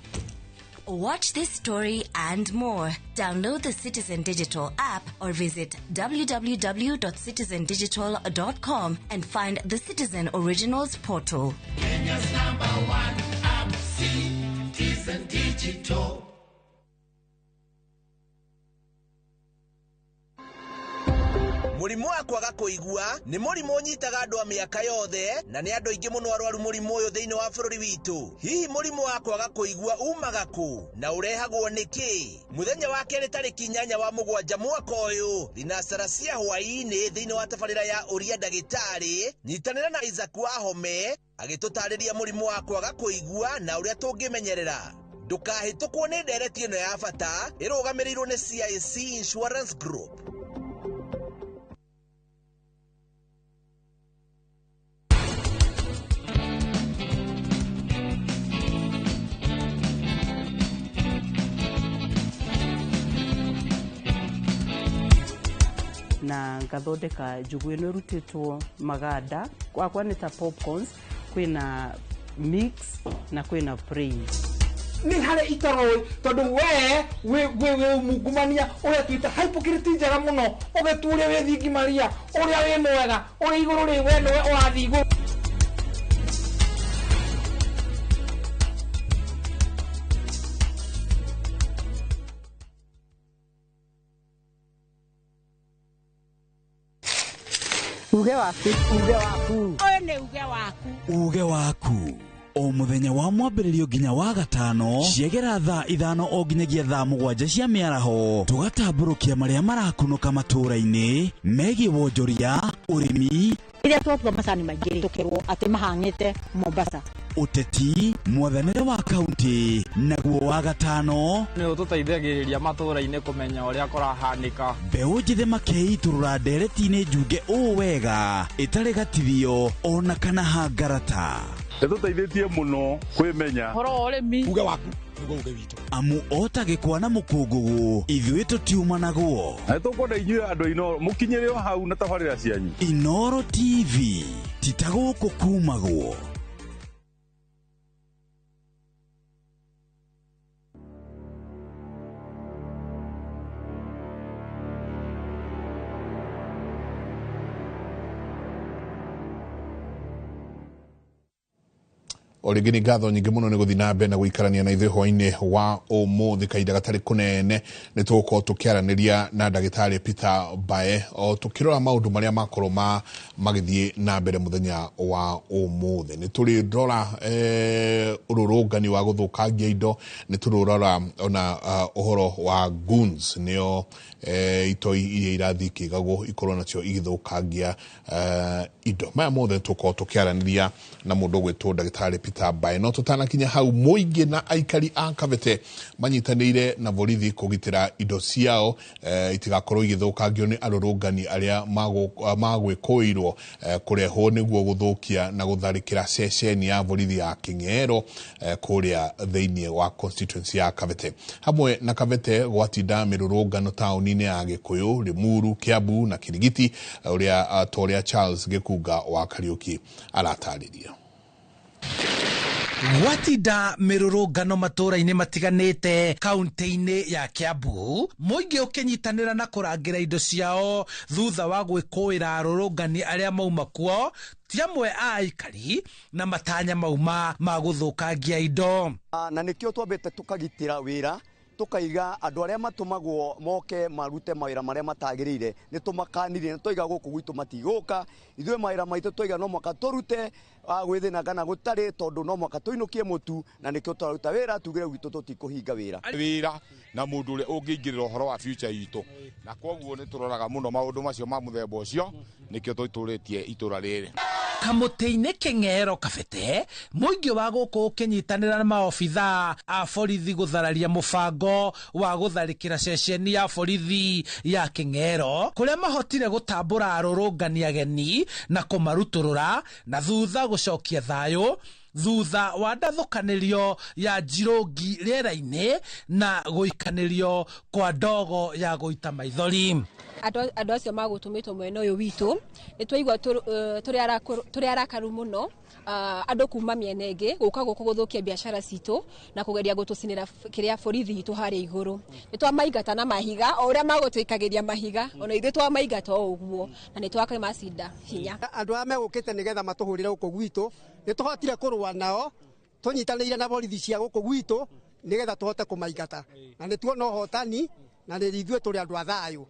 Watch this story and more. Download the Citizen Digital app or visit www.citizendigital.com and find the Citizen Originals portal. Kenya's number one app, Citizen Digital. Mũrimũ wa kwaga kũigua nĩ mũrimũ ũnyitaga andũ a mĩaka yothe na nĩ andũ aingĩ mũno arwaru mũrimũ ũyũ thĩinĩ wa bũrũri witũ. Hihi mũrimũ wa kwaga kũigua umaga kũ na ũrehagwo nĩkĩ? Mũthenya wa kerĩ tarĩki 8 wa mũgwanja mwaka ũyũ thinacara cia hwaĩ-inĩ thĩinĩ wa tabarĩra ya ũria ndagĩtarĩ, nyitanĩra na Isaac Wahome agĩtũtarĩria mũrimũ wa kwaga kũigua na ũrĩa tũngĩmenyerera. Ndũkahĩtũkwo nĩ ndereti ĩno ya bata ĩrũgamĩrĩirwo nĩ CIC Insurance Group. Na ngathondeka njugu ĩno ĩrutĩtwo maganda gwakwa nĩ ta popcorns, kwĩna mix na kwĩna plain. Nĩ harĩ itaroĩ tondũ we wĩ mungumania ũretwĩta hypocrite njega mũno, ũgetua ũrĩa wĩ thingi Maria, ũrĩa wĩ mwega, ũrĩa igũrũ rĩ we nĩwe ũrathiĩ igũrũ. Uge waku, uge waku. Ũyũ nĩ uge waku. Uge waku. O mũthenya wa mwambĩrĩrio nginya wa gatano ciegera thaa 5 o nginyagia thaa 7 cia mĩaraho tũgatambũrũkia marĩa marakunũka matũũra-inĩ megiĩ wonjoria, ũrĩmi. Rĩrĩa twatua macani maingĩ tũkerwo atĩ mahang'ĩte Mombasa. Ũteti, mwathanĩre wa kaunti. Naguo wa gatano nĩ ũtũteithagĩrĩria matũũra-inĩ kũmenya ũrĩa kũrahanĩka. Mbeũ njĩthĩ makeitũrũra ndereti-inĩ njunge ũũ wega ĩtarĩ gatithio ona kana hangarata. Ĩtũteithĩtie mũno kwĩmenya ũhoro wa ũrĩmi. Uge waku nĩguo uge witũ. Amu ota gĩkwa na mũkũngũgũ ithuĩ tũtiumanagwo. Na nĩtũkwenda inyuĩ andũ a Inooro mũkinyĩre o hau na tabarĩra cianyu. Inooro TV ti ta gũkũ kumagwo. O rĩngĩ nĩ ngatho nyingĩ mũno nĩ gũthiĩ na mbere na gũikarania na ithuĩ hwainĩ wa ũmũthĩ. Kahinda gatarĩ kũnene nĩ tũgũkorwo tũkĩaranĩria na ndagĩtarĩ Peter Mbae o tũkĩrora maũndũ marĩa makorwo magĩthiĩ na mbere mũthenya wa ũmũthĩ. Nĩ tũrĩrora ũrũrũngani wa gũthũkangia indo, nĩ tũrĩrora ona ũhoro wa goons, nĩo itoi iria irathiĩ ikĩigagwo ikorwo nacio igĩthũkangia indo. Maya mothe tũkorwo tũkĩaranĩria na mũndũ ũgwĩtwo ndagĩtarĩ Peter Mbae. No tũtanakinya hau, mũingĩ na aikari a Kabete manyitanĩire na borithi kũgitĩra indo ciao itigakorwo igĩthũkangio nĩ arũrũngani arĩa magwĩkũĩirwo kũrehwo nĩguo gũthũkia na gũtharĩkĩra ceceni ya borithi ya Kĩng'ero kũrĩa thĩinĩ wa constituency ya Kabete. Hamwe na Kabete gwatinda mĩrũrũngano taũni-inĩ ya Gĩkũyũ, Limuru, Kiambu na Kirigiti, ũrĩa ta ũrĩa Charles Gĩkunga wa Kariũki aratarĩria. Gwatinda mĩrũrũngano matũũra-inĩ matiganĩte kaunti-inĩ ya Kiambu, mũingĩ ũkĩnyitanĩra na kũrangĩra indo ciao thutha wa gwĩkũĩra arũrũngani arĩa mauma kuo ti amwe a aikari na matanya mauma ma gũthũkangia indo. Na nĩkĩo twambĩte tũkagitĩra wĩra, tũkaiga andũ arĩa matũmagwo moke marute mawĩra marĩa matagĩrĩire, nĩ tũmakanirie, nĩ twaiga gũkũ gwitũ matigũka, ithuĩ mawĩra maitũ twaiga no mũhaka tũrute gwĩthĩna kana gũtarĩ, tondũ no mũhaka tũinũkie mũtu, na nĩkĩo tũraruta wĩra tugire gwitũ tũtikũhinga wĩra. Wĩra na mũndũ ũrĩa ũngĩingĩrĩra ũhoro wa future itũ, na koguo nĩ tũroraga mũno maũndũ macio ma mũthemba ũcio, nĩkĩo tũitũrĩtie itũra rĩrĩ. Kamũtĩ-inĩ Kĩng'ero Kabete, mũingĩ wa gũkũ ũkĩnyitanĩra na maobithaa a borithi gũthararia mũbango wa gũtharĩkĩra ceceni ya borithi ya Kĩng'ero, kũrĩa mahotire gũtambũra arũrũngani ageni na kũmarutũrũra na thutha gũcokia thayũ thutha wa ndathũkanĩrio ya njirũngi rĩera-inĩ na gũikanĩrio kwa ndogo ya gũita maithori. Andũ acio magũtũmĩtwo mwena ũyũ witũ nĩ twaigua tũrĩ arakaru mũno, andũ kuma mĩena ĩngĩ gũka gũkũ gũthũkia biacara citũ na kũgeria gũtũcinĩra kĩrĩa borithi itũ harĩa igũrũ. Nĩ twamaingata na mahiga o ũrĩa magũtũikagĩria mahiga, ona ithuĩ twamaingata o ũguo, na nĩ twakĩmacinda hinya. Andũ aya megũkĩte nĩgetha matũhũrĩre gũkũ gwitũ, nĩ tũhotire kũrũa nao tũnyitanĩire na borithi cia gũkũ gwitũ nĩgetha tũhote kũmaingata, na nĩ tuona ũhotani, na nĩ ithuĩ tũrĩ andũ a thayũ.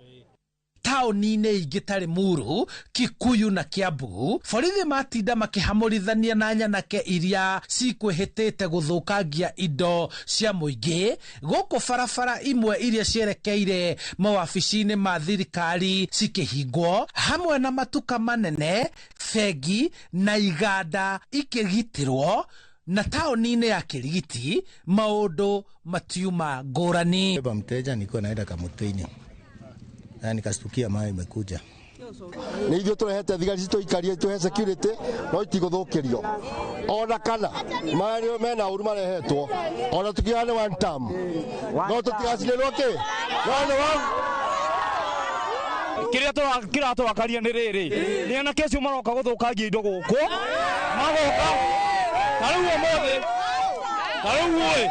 Taũni-inĩ ingĩ ta Limuru, Kikuyu na Kiambu, borithi matinda makĩhamũrithania na nyanake iria cikwĩhĩtĩte gũthũkangia indo cia mũingĩ gũkũ barabara imwe iria cierekeire mawabici-inĩ ma thirikari cikĩhingwo, hamwe na matuka manene, bengi na iganda ikĩgitĩrwo, na taũni-inĩ ya Kĩrigiti maũndũ matiuma ngũrani. Beba mteja nilikuwa naenda Kamutini na nikastukia mawe imekuja. Nĩ ithuĩ tũrehete thigari citũ ikarie tũhe security no itigũthũkĩrio ona kana marĩa mena ũru marehetwo, ona tukiuga nĩ one term no tũtigacinĩrwo kĩ no nĩ one. Kĩrĩa kĩratũrakaria nĩ rĩrĩ, nĩ anake acio maroka gũthũkangia indo gũkũ, magoka ta rĩu ũmũthĩ, ta rĩu ĩ,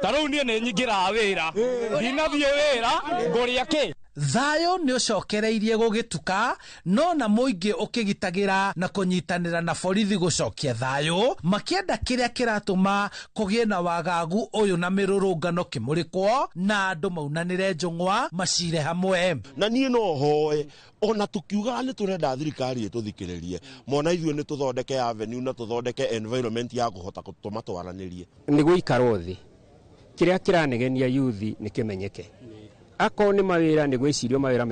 ta rĩu niĩ nĩ nyingĩraga wĩra, ndinathiĩ wĩra ngũrĩa kĩ. Thayũ nĩ ũcokereirie gũgĩtuka, no na mũingĩ ũkĩgitagĩra na kũnyitanĩra na borithi gũcokia thayũ, makĩenda kĩrĩa kĩratũma kũgĩe na wagagu ũyũ na mĩrũrũngano kĩmũrĩkwo, na andũ maunanĩre njũng'wa macire hamwe. Na niĩ no hoe ona tukiugaga nĩ tũrenda thirikari ĩtũthikĩrĩrie, mona ithuĩ nĩ tũthondeke avenue na tũthondeke environment ya kũhota gũtũma twaranĩrie. Nĩ gũikarwo thĩ, kĩrĩa kĩranegenia yuthi nĩ kĩmenyeke. Akorwo nĩ mawĩra nĩ gwĩcirio mawĩra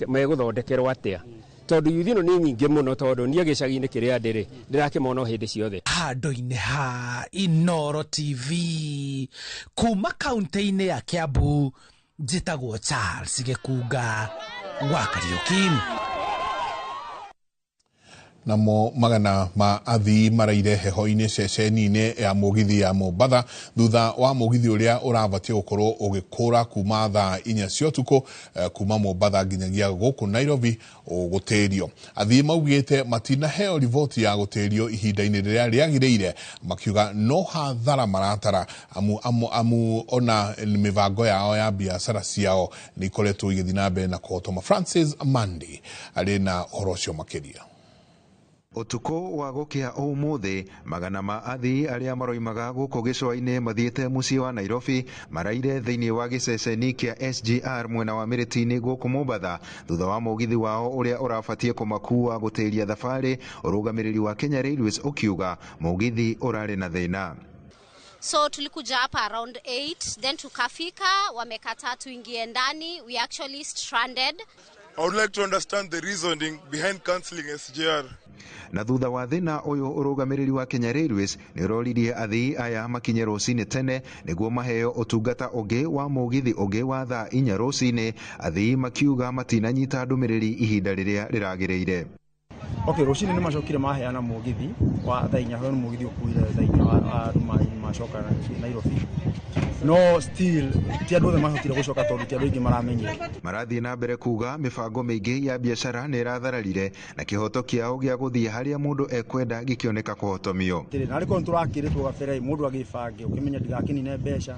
megũthondekerwo atĩa. Tondu yuthi ĩno nĩ nyingĩ mũno, tondũ niĩ gĩcagi-inĩ kĩrĩa ndĩrĩ ndĩrakĩmona o hĩndĩ ciothe. Handũ-inĩ ha Inoro TV kuma kaunti-inĩ ya Kiambu, njĩtagwo Charles Gĩkunga wa Kariũki. Namo magana ma athii maraire heho-inĩ ceceni-inĩ ya mũgithi ya Mombatha thutha wa mũgithi ũrĩa ũrabatie gũkorwo ũgĩkũra kuma thaa 4 cia ũtukũ kuma Mombatha nginyagia gũkũ Nairobi ũgũtĩrio. Athii maugĩte matinaheo riboti ya gũtĩrio ihinda-inĩ rĩrĩa rĩagĩrĩire, makiuga no hathara maratara amu ona mĩbango yao ya biacara ciao nĩ ikoretwo igĩthiĩ na mbere na kũhotoma. Francis Mandi arĩ na ũhoro ũcio makĩria. Ũtukũ wa gũkĩa ũmũthĩ, magana ma athii arĩa maroimaga gũkũ gĩcũa-inĩ mathiĩte mũciĩ wa Nairobi maraire thĩinĩ wa gĩceceni kĩa SGR mwena wa Mĩrĩti-inĩ gũkũ Mombatha thutha wa mũgithi wao ũrĩa ũrabatie kũmakua gũtĩria thabarĩ. Ũrũgamĩrĩri wa Kenya Railways ũkiuga mũgithi ũrarĩ na thĩna. So tulikuja hapa around 8, then tukafika, wamekataa tuingie ndani, we actually stranded. I would like to understand the reasoning behind cancelling SGR. Na thutha wa thĩna ũyũ, ũrũgamĩrĩri wa Kenya Railways nĩ ũroririe athii aya makinye rũcinĩ tene nĩguo maheo ũtungata ũngĩ wa mũgithi ũngĩ wa thaa 4 rũcinĩ. Athii makiuga matinanyita ndũmĩrĩri ihinda rĩrĩa rĩragĩrĩire. Okay, rũcinĩ nĩ macokire maheana mũgithi wa thaa 4, nĩ mũgithi ũkuire thaa 4 wa andũ macoka Nairobi. No still ti andũ othe mahotire gũcoka tondũ ti andũ aingĩ maramenyire. Marathiĩ na mbere kuga mĩbango mĩingĩ ya biacara nĩ ĩrathararire na kĩhoto kĩao gĩa gũthiĩ harĩa mũndũ ekwenda gĩkĩoneka kũhotomio. Na rĩkorwo nĩtũrakĩrĩtwo gabere mũndũ agĩbange ũkĩmenya ndigakĩnine mbeca,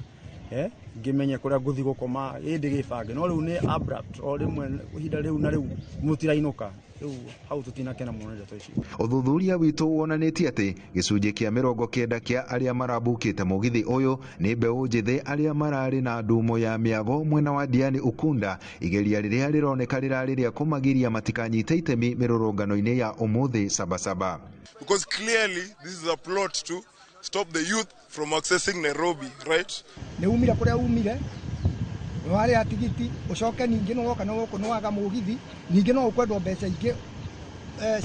ngĩmenye kũrĩa ngũthiĩ gũkoma, ĩndĩ gĩbange. No rĩu nĩ abrupt o rĩmwe ihinda rĩu na rĩu mũtirainũka. Rĩu hau tũtinakena mũno nĩ ndeto icio. Ũthuthuria witũ wonanĩtie atĩ gĩcunjĩ kĩa 90 kĩa arĩa marabukĩte mũgithi ũyũ nĩ mbeũ njĩthĩ arĩa mararĩ na ndumo ya mĩago mwena wa Diani Ukunda, igeria rĩrĩa rĩroneka rĩrarĩ rĩa kũmagiria matikanyite itemi mĩrũrũngano-inĩ ya ũmũthĩ Sabasaba. Because clearly this is a plot to stop the youth from accessing Nairobi, right? Nĩ umire kũrĩa umire, nĩ warĩha tigiti, ũcoke ningĩ nĩ woka na gũkũ nĩ waga mũgithi, ningĩ no ũkwendwo mbeca ingĩ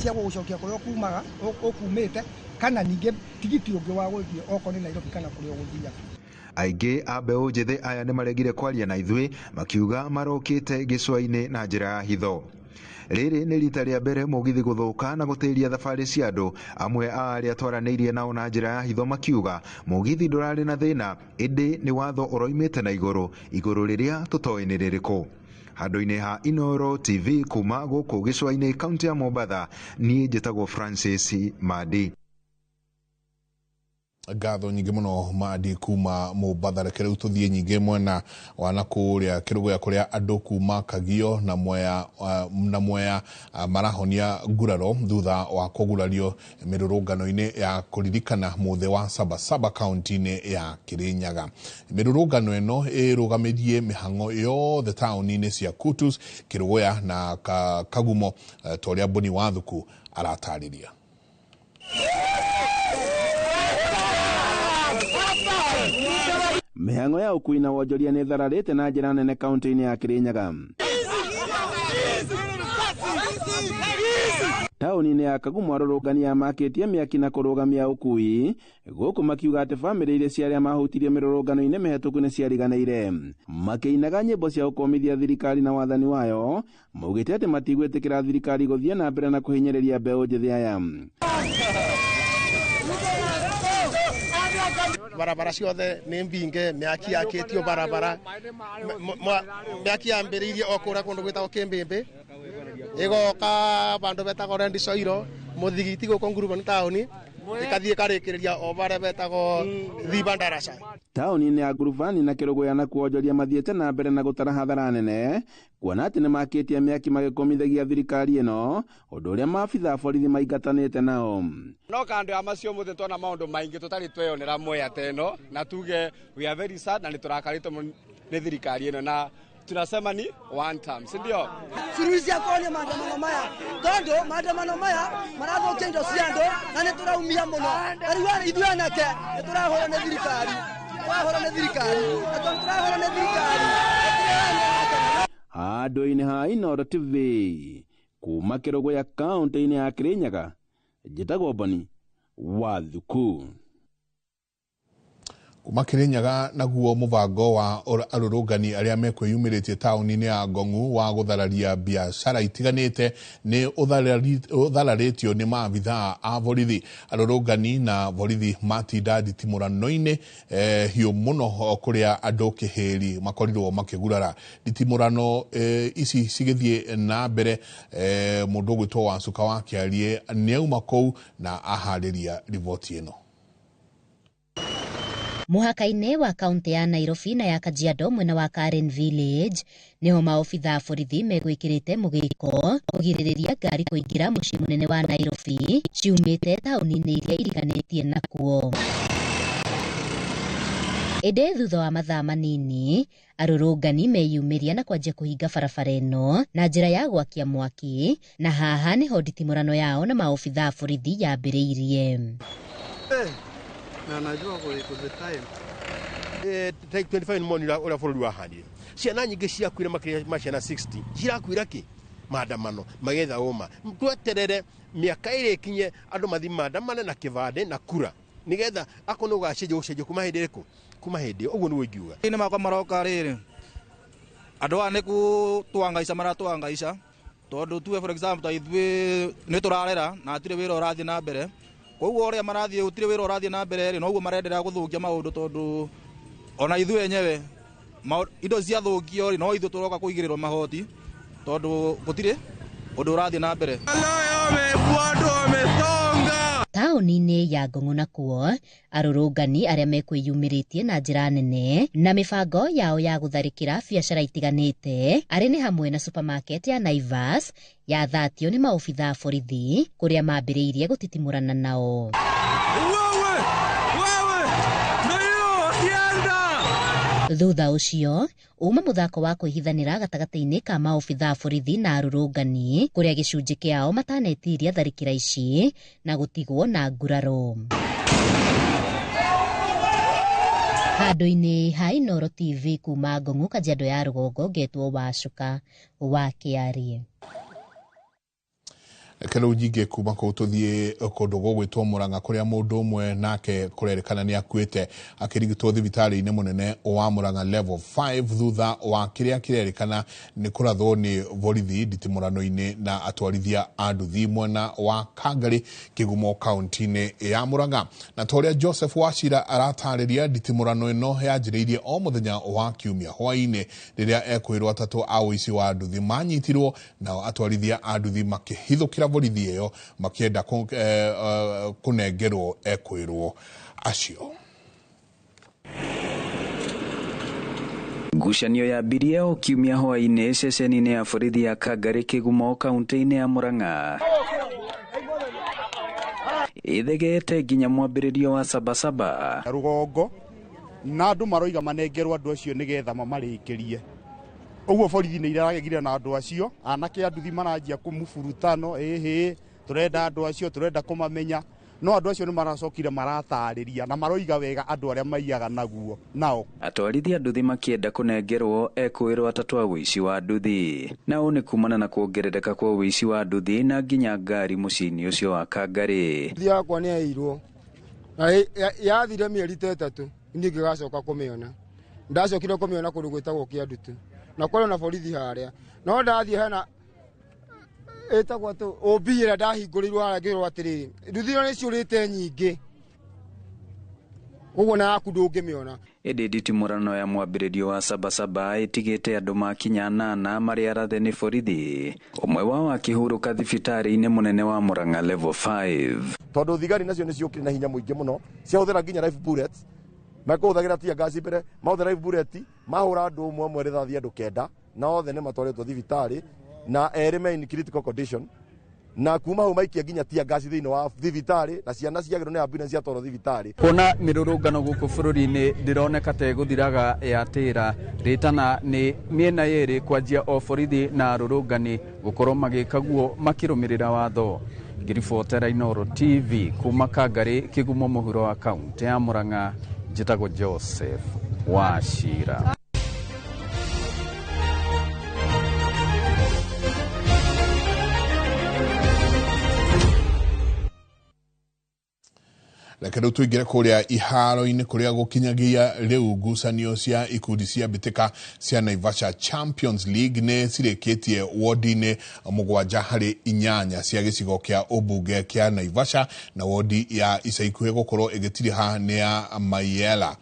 cia gũgũcokia kũrĩa ũkumaga, ũkumĩte, kana ningĩ tigiti ũngĩ wa gũthiĩ okorwo nĩ Nairobi kana kũrĩa ũgũthiaga. Aingĩ a mbeũ njĩthĩ aya nĩ maregire kwaria na ithuĩ makiuga marokĩte gĩcũa-inĩ na njĩra ya hitho. Rĩrĩ nĩ rita rĩa mbere mũgithi gũthũka na gũtĩria thabarĩ cia andũ. Amwe a arĩa twaranĩirie nao na njĩra ya hitho makiuga mũgithi ndũrarĩ na thĩna, ĩndĩ nĩ watho ũroimĩte na igũrũ, igũrũ rĩrĩa tũtoĩ nĩ rĩrĩkũ. Handũ-inĩ ha Inoro TV kuma gũkũ gĩcũa-inĩ kaunti ya Mombatha, niĩ njĩtagwo Francis Mandi. Ngatho nyingĩ mũno Mandi kuma Mombatha. Reke rĩu tũthiĩ nyingĩ mwena wa na kũrĩa Kĩrũgũya kũrĩa andũ kuma Kagio na Mwea marahonia nguraro thutha wa kũgurario mĩrũrũngano-inĩ ya kũririkana mũthĩ wa Sabasaba kaunti-inĩ ya Kĩrĩnyaga. Mĩrũrũngano ĩno ĩrũgamĩrie mĩhang'o yothe taũni-inĩ cia Kutus, Kĩrũgũya na Kagumo, ta ũrĩa Boni Wathuku aratarĩria. Mĩhang'o ya ũkui na wonjoria nĩ ĩthararĩte na njĩra nene kaunti-inĩ ya Kĩrĩnyaga. Taũni-inĩ ya Kagumo arũrũngani makĩtie mĩaki na kũrũgamia ũkui gũkũ makiuga atĩ bamĩrĩ iria cia arĩa mahutirio mĩrũrũngano-inĩ mĩhetũku nĩ ciariganĩire. Makĩinaga nyĩmbo cia gũkũmithia thirikari na wathani wayo, maugĩte atĩ matigwĩtĩkĩra thirikari gũthiĩ na mbere na kũhinyĩrĩria mbeũ njĩthĩ aya. Barabara ciothe nĩ mbinge, mĩaki yakĩtio barabara, mĩaki yambĩrĩirie o kũrĩa kũndũ gwĩtagwo Kĩmbĩmbĩ, ĩgoka bandũ betagwo Rendi Soiro, mũthigiti gũkũ Ngurubani taũni, ĩkathiĩ ĩkarĩkĩrĩria o barĩa betagwo Thiba Ndaraca. Taũni-inĩ ya Ngurubani na Kĩrũgũya na kuonjoria mathiĩte na mbere na gũtara hathara nene, kuona atĩ nĩmakĩtie mĩaki magĩkũmithagia thirikari ĩno, ũndũ ũrĩa maabitha a borithi maingatanĩte nao. No kando ya macio mothe twona maũndũ maingĩ tũtarĩ tweyonera Mwea ta ĩno, na tuge we are very sad na nĩ tũrakarĩtwo mũno nĩ thirikari ĩno na tunasema ni one term, si ndio? Suluhisho ya maandamano maya tondu maandamano maya marathukia indo cia andu na nĩ tũraumia mũno. Na rĩu ithuĩ anake nĩ tũrahũrwo nĩ thirikari, tũrahũrwo nĩ thirikari, na tondũ tũrahũrwo nĩ thirikari. Handũ-inĩ ha Inooro TV Kuma Kĩrũgũya kaũntĩ-inĩ ya Kĩrĩnyaga, njĩtagwo Boni wa Thuku. Kuma Kĩrĩnyaga naguo mũbango wa arũrũngani arĩa mekwĩyumĩrĩtie taũni-inĩ ya Ngong'u wa gũthararia biacara itiganĩte nĩ ũthararĩtio nĩ maabithaa a borithi. Arũrũngani na borithi matinda nditimũrano-inĩ hiũ mũno kũrĩa andũ kĩhĩri makorirwo makĩgurara. Nditimũrano ici cigĩthiĩ na mbere, mũndũ ũgwĩtwo Wacuka wa Kĩarie nĩauma kũu na aharĩria riboti ĩno. Mũhaka-inĩ wa kaunti ya Nairobi na ya Kajiado mwena wa Karen Village nĩho maobitha a borithi megwĩkĩrĩte mũgĩko kũgirĩrĩria ngari kũingĩra mũciĩ mũnene wa Nairobi ciumĩte taũni-inĩ iria iriganĩtie nakuo. Ĩndĩ thutha wa mathaa manini arũrũngani meyumĩria na kwanjia kũhinga barabara ĩno na njĩra ya gwakia mwaki, na haha nĩho nditimũrano yao na maobitha a borithi yambĩrĩirie. Na najua the time. Take 25 money ura bũrũri wahanire. Ciana nyingĩ ciakuire makĩria ma ciana 60. Cirakuira kĩ? Maandamano magetha ũma. Tweterere mĩaka ĩrĩ ĩkinye andũ mathi maandamane na kĩbandĩ na kura. Nĩgetha akorwo nĩ ũgacenjia gũcenjia kuma hĩndĩ ĩrĩkũ? Kuma hĩndĩ ĩyo. Ũguo nĩguo ingiuga. Nĩ makwa maroka rĩrĩ. Andũ aya nĩ gũtũangaica maratũangaica tondũ tuge for example ta ithuĩ nĩ tũrarera na hatirĩ wĩra ũrathiĩ na mbere. Koguo ũrĩa marathiĩ gũtirĩ wĩra ũrathiĩ na mbere rĩ, noguo marenderea gũthũkia maũndũ tondũ ona ithuĩ enyewe indo ciathũkio rĩ, no ithuĩ tũroka kũigĩrĩrwo mahoti tondũ gũtirĩ ũndũ ũrathiĩ na mbere. Taũni-inĩ ya Ngong'u nakuo arũrũngani arĩa mekwĩyumĩrĩtie na njĩra nene na mĩbango yao ya gũtharĩkĩra biacara itiganĩte arĩ nĩ hamwe na supermarket ya Naivas yathatio nĩ maobitha a borithi kũrĩa mambĩrĩirie gũtitimũrana nao. Thutha ũcio uma mũthako wa kwĩhithanĩra gatagatĩ-inĩ ka maobitha a borithi na arũrũngani kũrĩa gĩcunjĩ kĩao matanetiria tharĩkĩra ici na gũtigwo na nguraro. Handũ-inĩ ha Inooro TV kuma Ngong'u Kajiado ya rũgongo ngetwo Wacuka wa Kĩarie. Reke rĩu nyingĩ kuma kũu tũthiĩ kũndũ gũgwĩtwo Murang'a kũrĩa mũndũ ũmwe nake kũrerĩkana nĩ akuĩte akĩrigitwo thibitarĩ-inĩ mũnene wa Murang'a level 5 thutha wa kĩrĩa kĩrerĩkana nĩ kũrathwo nĩ borithi nditimũrano-inĩ na atwarithia a nduthi mwena wa Kangarĩ Kĩgumo kaunti-inĩ ya Murang'a. Na ta ũrĩa Joseph Wachira aratarĩria, nditimũrano ĩno yanjĩrĩirie o mũthenya wa Kiumia hwaĩ-inĩ rĩrĩa ekwĩrwo atatũ a ũici wa nduthi manyitirwo, nao atwarithia a nduthi makĩhithũkĩra borithi ĩyo makĩenda kũnengerwo ekwĩrwo acio. Ngucanio yambirie o Kiumia hwaĩ-inĩ ceceni-inĩ ya borithi ya Kangarĩ Kĩgumo kaunti-inĩ ya Murang'a ĩthegete nginya mwambĩrĩrio wa Sabasaba. Rũgongo na andũ maroiga manengerwo andũ acio nĩgetha mamarĩkĩrie. Ũguo borithi nĩ iraragegire na andũ acio, anake a nduthi maranjia kũmũburutano, ĩhĩ tũrenda andũ acio, tũrenda kũmamenya. No andũ acio nĩ maracokire maratarĩria na maroiga wega andũ arĩa maiyaga naguo nao. Atwarithia nduthi makĩenda kũnengerwo ekwĩrwo atatũ a ũici wa nduthi, na ũũ nĩ kumana na kuongerereka kwa ũici wa nduthi na nginya ngari mũciĩ-inĩ ũcio wa Kangarĩ. Nduthi yakwa nĩ yaiyirwo na yathire mĩeri ta ĩtatũ, niĩ ngĩgacoka kũmĩona. Ndacokire kũmĩona kũndũ gwĩtagwo Kĩandutu na kwarĩ na borithi harĩa, no ndathiĩ hena ĩtagwo atĩ OB ĩrĩa ndahingũrĩirwo harĩa ngĩrwo atĩrĩrĩ, nduthi ĩyo nĩ ciũrĩte nyingĩ, ũguo na yaku ndũngĩmĩona. Ĩndĩ nditimũrano ya mwambĩrĩrio wa Sabasaba ĩtigĩte andũ makinya 8 marĩa arathe nĩ borithi, ũmwe wao akĩhurũka thibitarĩ-inĩ mũnene wa Murang'a level 5. Tondũ thigari nacio nĩ ciũkire na hinya mũingĩ mũno, ciahũthĩra nginya live bullets, mekũhũthagĩra tear gas mbere, mahũthĩra live bullet, mahũra andũ ũmwe ũmwe rithathi andũ 9, na othe nĩ matwarĩtwo thibitarĩ na erĩ me in critical condition, na kuma hau maikia nginya tear gas thĩinĩ wa thibitarĩ na ciana ciagĩrwo nĩ ambulance ciatwarwo thibitarĩ. Kuona mĩrũrũngano gũkũ bũrũri-inĩ ndĩroneka ta ĩgũthiraga yatĩra rĩtana nĩ mĩena yerĩ kwanjia o borithi na arũrũngani gũkorwo magĩka guo makĩrũmĩrĩra watho. Ngĩribotera Inooro TV kuma Kangarĩ Kĩgumo mũhuro wa kaunti ya Murang'a, njĩtagwo Joseph Wachira. Reke rĩu tũingĩre kũrĩa iharo-inĩ kũrĩa gũkinyagia rĩu ngucanio cia ikundi cia mbĩtĩka cia Naivasha Champions League nĩ cirĩkĩtie wodi-inĩ 7 harĩ 8 cia gĩcigo kĩa ũmbunge kĩa Naivasha, na wodi ya ica ikuhĩ gũkorwo ĩgĩtiriha nĩ ya Mayela.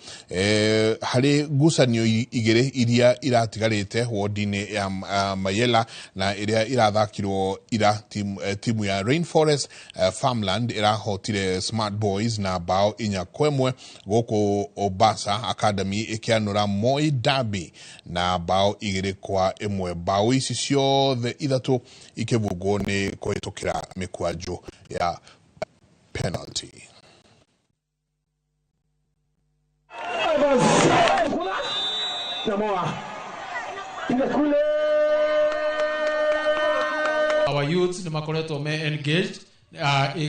Harĩ ngucanio 2 iria iratigarĩte wodi-inĩ ya Mayela na ĩrĩa irathakirwo ira timu ya Rainforest Farmland ĩrahotire Smart Boys na bao 4-1, gũkũ Obasa Academy ĩkĩanũra Moi Derby na bao 2-1. Bao ici ciothe 3 ikĩbungwo nĩ kũhĩtũkĩra mĩkwanjo ya penalty. Our youths nĩ makoretwo me engaged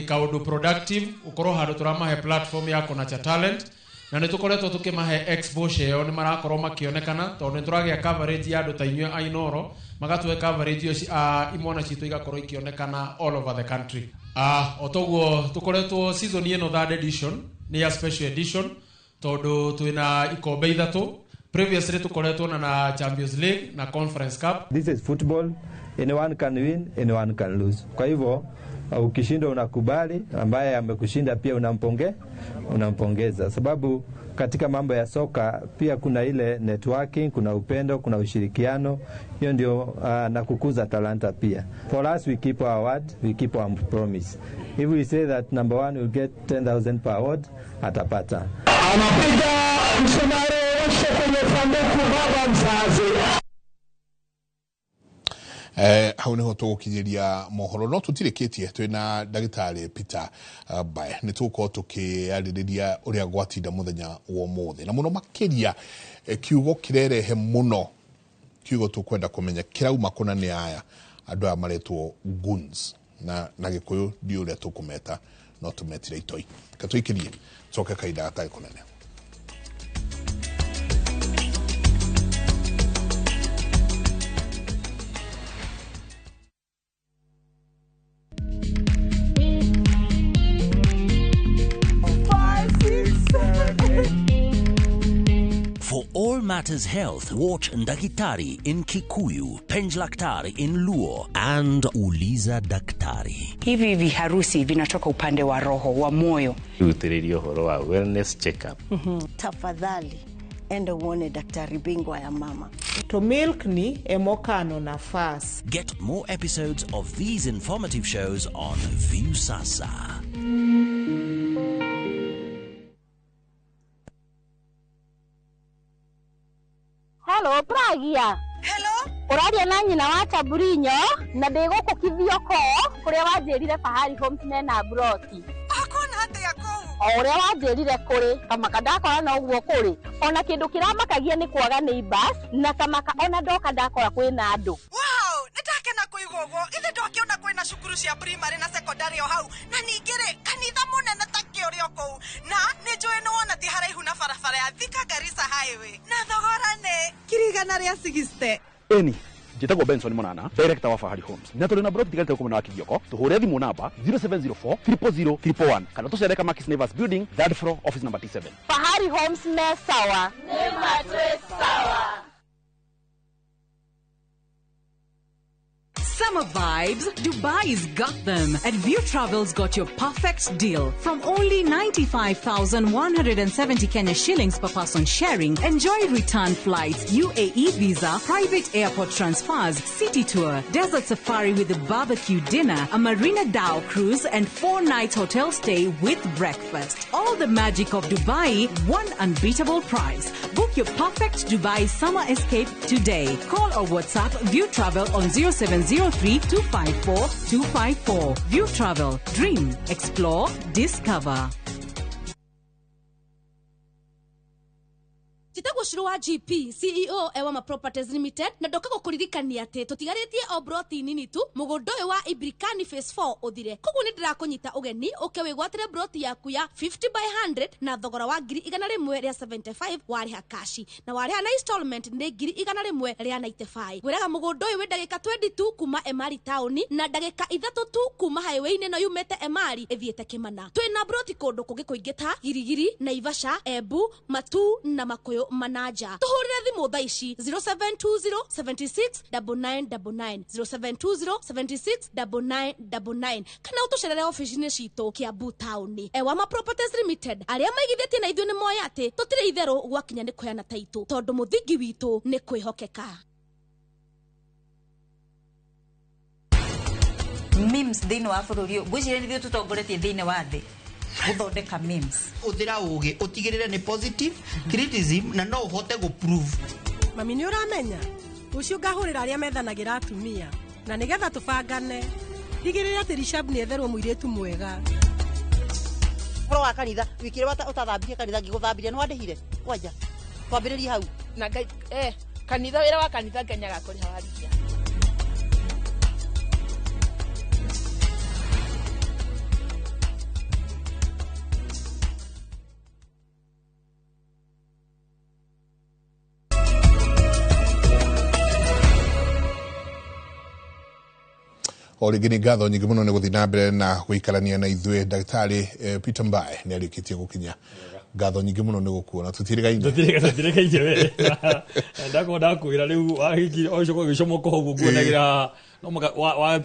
kaundu productive ukorwo handu turamahe platform ya kunacha talent, na nĩ tũkoretwo tũkĩmahe exposure ĩyo, nĩ marakorwo makĩonekana tondũ nĩ tũragĩa coverage ya andũ ta inyuĩ a Inooro, magatũhe coverage ĩyo, imwana citũ igakorwo ikĩonekana all over the country. O toguo tũkoretwo season ĩno third edition nĩ ya special edition tondũ twĩna ikombe 3. Previously tũkoretwo na Champions League na Conference Cup. This is football, anyone can win, anyone can lose. Kwa hivyo ukishindwa unakubali, ambaye amekushinda pia unampongeza, sababu katika mambo ya soka pia kuna ile networking, kuna upendo, kuna ushirikiano. Hiyo ndio na kukuza talanta pia. For us, we keep our word, we keep our promise. If we say that number 1 will get 10,000 per word, atapata. Anapiga msumari kwenye sanduku baba mzazi. Hau niho tũgũkinyĩria mohoro, no tũtirĩkĩtie twĩna ndagĩtarĩ Peter Mbae. Nĩ tũgũkorwo tũkĩarĩrĩria ũrĩa gwatinda mũthenya wa ũmũthĩ, na mũno makĩria kiugo kĩrerehe mũno, kiugo tũkwenda kũmenya kĩrauma kũna nĩ aya andũ aya maretwo goons, na Gĩkũyũ ndiũ ũrĩa tũkũmeta, no tũmetire itoi. Reke tũikĩrie tũcoke kahinda gatarĩ kũnene. For all matters health, watch Ndagitari in Kikuyu, Penjlaktari in Luo, and Uliza Daktari. Hivi viharusi vinatoka upande wa roho, wa moyo. Rutĩrĩria ũhoro wa wellness check-up. Tafadhali enda uone daktari bingwa ya mama. To milk ni emokano nafas. Get more episodes of these informative shows on Viusasa. Hello, Pragia. Hello. Ũraria na nyina wa Chaburinyo na ndĩ gũkũ Kithioko kũrĩa wanjĩrire Fahari Homes mena broti. Akona atĩa kũu? O ũrĩa wanjĩrire kũrĩ kamaka ndakora no ũguo kũrĩ. Ona kĩndũ kĩramakagia nĩ kwaga neighbors na kamaka ona ndoka ndakora kwĩna andũ. Wow, nĩndakena kũigua ũguo. Ithe ndokĩona kwĩna cukuru cia primary na secondary o hau, na ningĩ rĩ kanitha mũnene ta kĩũrĩ o kũu, na nĩ njũĩ nĩ wona ti haraihu na barabara ya Thika Garissa Highway, na thogora nĩ 160,000. Eni njĩtagwo Benson Monana, director wa Fahari Homes, na tũrĩ na broti tigarĩte gũkũ mwena wa Kithioko. Tũhũre thimũ namba 0704 000 111 kana tũcere Kamakis Neighbors Building, third floor, office number T7. Fahari Homes me sawa. Nĩ matwĩ sawa. Summer vibes, Dubai's got them. At View Travel's got your perfect deal. From only 95,170 Kenya shillings per person sharing, enjoy return flights, UAE visa, private airport transfers, city tour, desert safari with a barbecue dinner, a Marina Dhow cruise, and 4-night hotel stay with breakfast. All the magic of Dubai, one unbeatable price. Book your perfect Dubai summer escape today. Call or WhatsApp View Travel on 0703 254 254. View Travel. Dream, explore, discover. Njĩtagwo Shiro wa GP CEO Ewama Properties Limited, na ndoka gũkũririkania atĩ tũtigarĩtie o broti nini tu mũgũnda ũyũ wa Ibrikani Phase 4 ũthire. Koguo nĩ ndĩrakũnyita ũgeni ũke wĩgwatĩre broti yaku ya 50 by 100 na thogora wa 175,000 warĩha kashi, na warĩha na installment nĩ 195,000. Ngwĩraga mũgũnda ũyũ wĩ ndagĩka 22 kuma Emari taũni na ndagĩka 3 tu kuma highway-inĩ ĩno yumĩte Emari ĩthiĩte Kĩmana. Twĩna broti kũndũ kũngĩ kũingĩ ta Girigiri, Naivasha, Embu, Matu na Makuyu Manaja. Tũhũrĩre thimũ thaa ici 0720 76 9999, 0720 76 9999, kana ũtũcerere ofici-inĩ citũ Kiambu taũni. Ewama Properties Limited, arĩa maigithĩtie na ithuĩ nĩ moĩ atĩ tũtirĩ itherũ gwakinya nĩ kũheana taitũ, tondũ mũthingi witũ nĩ kwĩhokeka. Memes thĩinĩ wa bũrũri ũyũ, ngwĩciria nĩ ithuĩ tũtongoretie thĩinĩ wa thĩ gũthondeka memes. Hũthĩra ũgĩ ũtigĩrĩre nĩ positive criticism na no ũhote gũ prove. Mami nĩ ũramenya rũciũ ngahũrĩra arĩa methanagĩra atumia, na nĩgetha tũbangane tigĩrĩra atĩ Rishab nĩ etherwo mũirĩtu mwega. Ũhoro wa kanitha wiki ĩrĩa ũtathambirie kanitha ngĩgũthambirie nĩ wandĩhire kwanja twambĩrĩrie hau na Ngai kanitha wĩra wa kanitha Ngai nĩagakũrĩha warĩkia. O rĩngĩ nĩ ngatho nyingĩ mũno nĩ gũthiĩ na mbere na gũikarania na ithuĩ. Ndagĩtarĩ Peter Mbae nĩ arĩkĩtie gũkinya. Ngatho nyingĩ mũno nĩ gũkuona, tũtirĩgaine. Tũtirĩgaine we. Ndakorwo ndakwĩra rĩu wahingire ũcoka ũgĩcomoka ũguo nguonagĩra no maka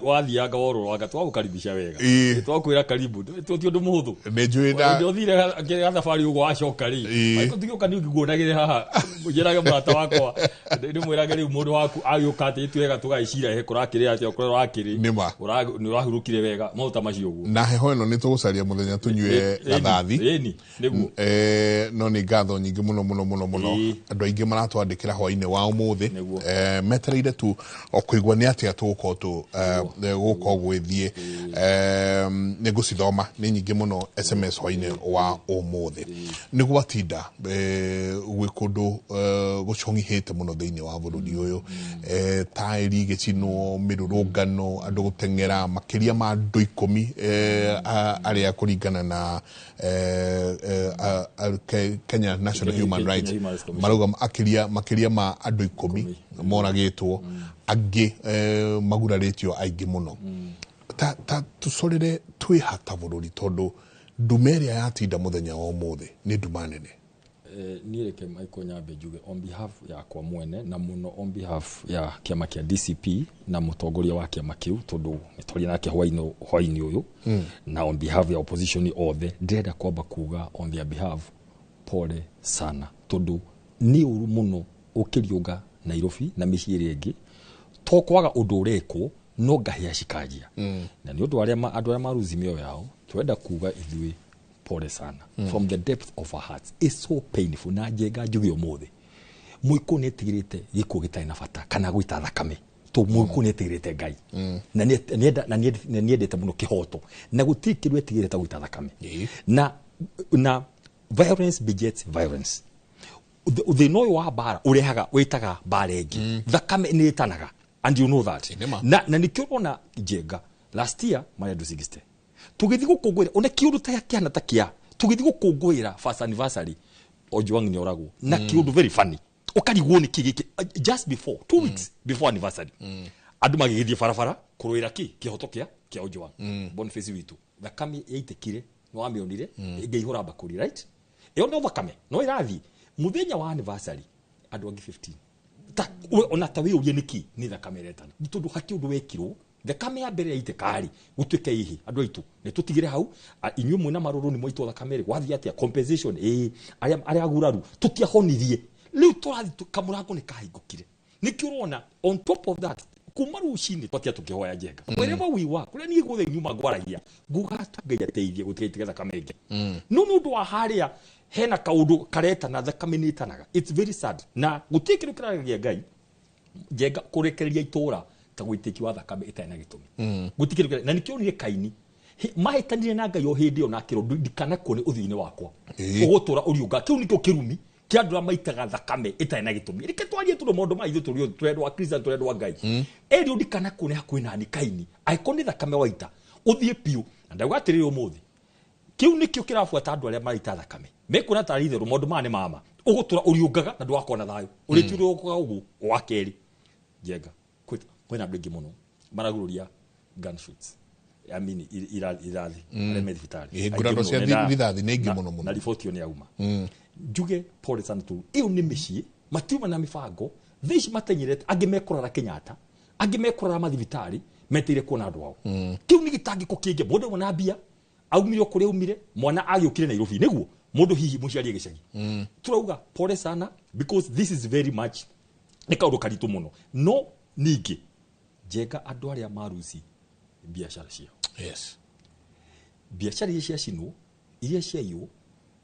wathianga wororanga twagũkaribisha wega, twakwĩra karibu, ti ũndũ mũhũthũ. Nĩ njũĩ na ũthire gathabarĩ ũguo wacoka rĩ tũtigĩũka niĩ ngĩkuonagĩre haha njĩrage mũrata wakwa ndĩmwĩrage rĩu mũndũ waku agĩũka atĩ ithuĩ wega tũgagĩcira he kũrakĩrĩ atĩa ũkorwo ũrakĩrĩ nĩ ma nĩ ũrahurũkire wega maũndũ ta macio ũguo. Na heho ĩno nĩ tũgũcaria mũthenya tũnyue gathathi. Ĩni nĩguo. No nĩ ngatho nyingĩ mũno mũno mũno mũno. Andũ aingĩ maratwandĩkĩra hwainĩ wa ũmũthĩ, metereire tu o kũigua nĩ atĩa tũgũkorwo gũkorwo gwĩthiĩ. Nĩ ngũcithoma nĩ nyingĩ mũno SMS hwainĩ wa ũmũthĩ. Nĩ gwatinda gwĩ kũndũ gũcong'ihĩte mũno thĩinĩ wa bũrũri ũyũ, taĩri igĩcinwo, mĩrũrũngano, andũ gũteng'era, makĩria ma andũ 10 arĩa kũringana na Kenya National Human Rights marauga makĩria ma andũ 10 moragĩtwo, angĩ magurarĩtio aingĩ mũno. Ta tũcorere twĩhata bũrũri, tondũ nduma ĩrĩa yatinda mũthenya wa ũmũthĩ nĩ nduma nene. Niĩ reke Michael nyambe njuge on behalf yakwa mwene na mũno on behalf ya kĩama kĩa DCP na mũtongoria wa kĩama kĩu, tondũ nĩtwaria nake hwainĩ ũyũ, na on behalf ya opposition othe ndĩrenda kwamba kuga on their behalf pole sana, tondũ nĩ ũru mũno ũkĩriũnga Nairobi na mĩciĩ ĩrĩa ĩngĩ to kwaga ũndũ ũrekwo no ngahĩa cikanjia. Na nĩ ũndũ andũ arĩa maruzi mĩoyo yao twenda kuga ithuĩ pole sana. From the depth of our hearts. It's so painful. Na njenga njuge ũmũthĩ mũikũ nĩ etigĩrĩte gĩkuũ gĩtarĩ na bata kana gwĩta thakame, to mũikũ nĩ etigĩrĩte Ngai na nĩendete mũno kĩhoto, na gũtirĩ kĩndũ etigĩrĩte ta gwĩta thakame. Na violence begets violence. Thĩna ũyũ wa mbara ũrehaga wĩtaga mbara ĩngĩ, thakame nĩ ĩtanaga, and you know that. Na nĩkĩo ũrona njenga last year marĩ andũ 60 tũgĩthiĩ gũkũngũĩra ona kĩũndũ ta kĩhana ta kĩa tũgĩthiĩ gũkũngũĩra first anniversary Ojwang nĩ oragwo na kĩũndũ very funny ũkarigwo nĩ kĩ gĩkĩ just before 2 weeks before anniversary andũ magĩgĩthiĩ barabara kũrũĩra kĩ kĩhoto kĩa Ojwang. Boniface witũ thakame yaitĩkire nĩ wamĩonire ĩngĩihũra mbakũri, right? Ĩyo no thakame no ĩrathiĩ mũthenya wa anniversary andũ angĩ 15 ta ona ta wĩũrie nĩkĩ nĩ thakame ĩretana, nĩ tondũ hatirĩ ũndũ wekirwo. Thakame ya mbere yaitĩka rĩ gũtuĩke ihi andũ aitũ nĩ tũtigire hau, inyuĩ mwĩna marũrũ nĩ mwaitwo thakame rĩ gwathiĩ atĩa compensation arĩa aguraru tũtiahonirie rĩu tũrathiĩ kamũrango nĩ kahingũkire. Nĩkĩo ũrona on top of that kuma rũcinĩ twatia tũkĩhoya njenga wherever we were kũrĩa niĩ guothe nyuma ngwaragia nguga Ngai ateithie gũtigaitĩke thakame ĩngĩ. No nĩ ũndũ wa harĩa hena kaũndũ karetana thakame nĩ ĩtanaga. It's very sad na gũtirĩ kĩndũ kĩraragia Ngai njenga kũrekereria itũra ta gwĩtĩki wa thakame ĩtarĩ na gĩtũmi. Gũtirĩ kĩndũ na nĩkĩo onire Kaini mahĩtanire na Ngai o hĩndĩ ĩyo na akĩrwo ndikanakuone ũthiũ-inĩ wakwa ũgũtũra ũriũnga. Kĩu nĩkĩo kĩrumi Kĩa andũ arĩa maitaga thakame ĩtarĩ na gĩtũmi. Reke twarie tondũ maũndũ maya ithuĩ tũrĩ tũrĩ andũ a Kristo, tũrĩ andũ a Ngai. Eliud kana kũ nĩ hakuhĩ na Kaini, angĩkorwo nĩ thakame waita ũthiĩ piũ. Na ndauga atĩrĩrĩ, ũmũthĩ kĩu nĩkĩo kĩrabuata andũ arĩa maraita thakame, mekuona tarĩ itherũ maũndũ maya nĩ mama ũgũtũra ũriũngaga na ndũgakorwo na thayũ ũrĩtiũrũkaga ũguo. Wa kerĩ, Njenga, kwĩna andũ aingĩ mũno maragurũria gunshots, I mean, irathi arĩa me thibitarĩ. Ĩ, nguraro Aingĩ cia mũno. rithathi nĩ ingĩ mũno mũno. Na riboti ĩyo nĩ yauma. Njuge pole sana tu, ĩyo nĩ mĩciĩ matiuma na mĩbango thaa ici matenyerete, angĩ mekũrara Kenyatta, angĩ mekũrara mathibitarĩ meteire kuona andũ ao. Kĩu nĩ gĩtangĩko kĩngĩ. Mũndũ ũmwe na mbia aumire o kũrĩa aumire, mwana agĩũkire Nairobi nĩguo mũndũ hihi mũciari gĩcagi. Turauga pole sana because this is very much nĩ kaũndũ karitũ mũno. No ningĩ, Njenga, andũ arĩa maruci biacara ciao, biacara iria ciacinwo, iria ciaiywo,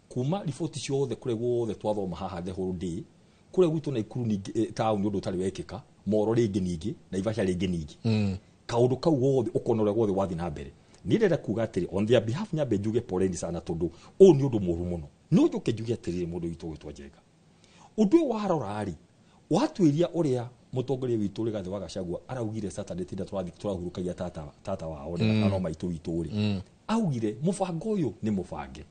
kuma riboti ciothe kũrĩa guothe twathoma haha the whole day kũrĩa gwitũ Naikuru ningĩ, taũni ũndũ ũtarĩ wekĩka Moro rĩngĩ, ningĩ Naivasha rĩngĩ ningĩ. Kaũndũ kau gothe ũkona ũrĩa guothe wathiĩ na mbere, niĩ ndĩrenda kuga atĩrĩ on their behalf, nyambe njuge poleni sana tondũ ũyũ nĩ ũndũ mũũru mũno. No njoke njuge atĩrĩrĩ, mũndũ witũ gwĩtwo Njenga, ũndũ ũyũ warora rĩ, watuĩria ũrĩa mũtongoria witũ Rigathĩ wa Gachagua araugire Saturday tinda tũrathiĩ tũrahurũkagia tata wao na no maitũ witũ rĩ, augire mũbango ũyũ nĩ mũbange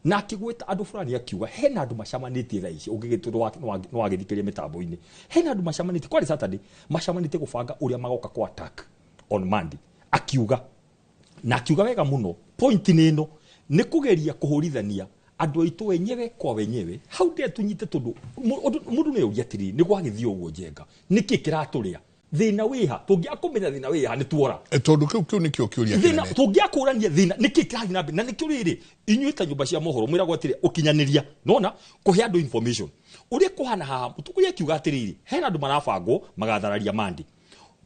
na akĩgweta andũ fulani, akiuga hena andũ macamanĩtie thaa ici ũngĩgĩtwo nĩ wagĩthikĩria mĩtambo-inĩ, hena andũ macamanĩtie kwarĩ Saturday, macamanĩtie gũbanga ũrĩa magoka kwa attack on Monday. Akiuga na akiuga wega mũno, point nĩ ĩno, nĩ kũgeria kũhũrithania andũ aitũ wenyewe kwa wenyewe. Hau ndĩrĩa tũnyite tondũ mũndũ nĩ ũria atĩrĩrĩ, nĩ gwagĩthiĩ ũguo, Njenga, nĩkĩ kĩratũrĩa? Thĩna wĩha? Tũngĩakũmenya thĩna wĩha nĩ tuora. Tondũ kĩu nĩkĩo kĩũria thĩna kĩnene. Tũngĩakũrania thĩna nĩkĩ kĩrathiĩ na mbere, na nĩkĩo rĩrĩ inyuĩ ta nyũmba cia mohoro mwĩragwo atĩrĩ ũkinyanĩria nona kũhe andũ information ũrĩa kũhana haha. Mũtongoria akiuga atĩrĩrĩ, hena andũ marabangwo magathararia mandi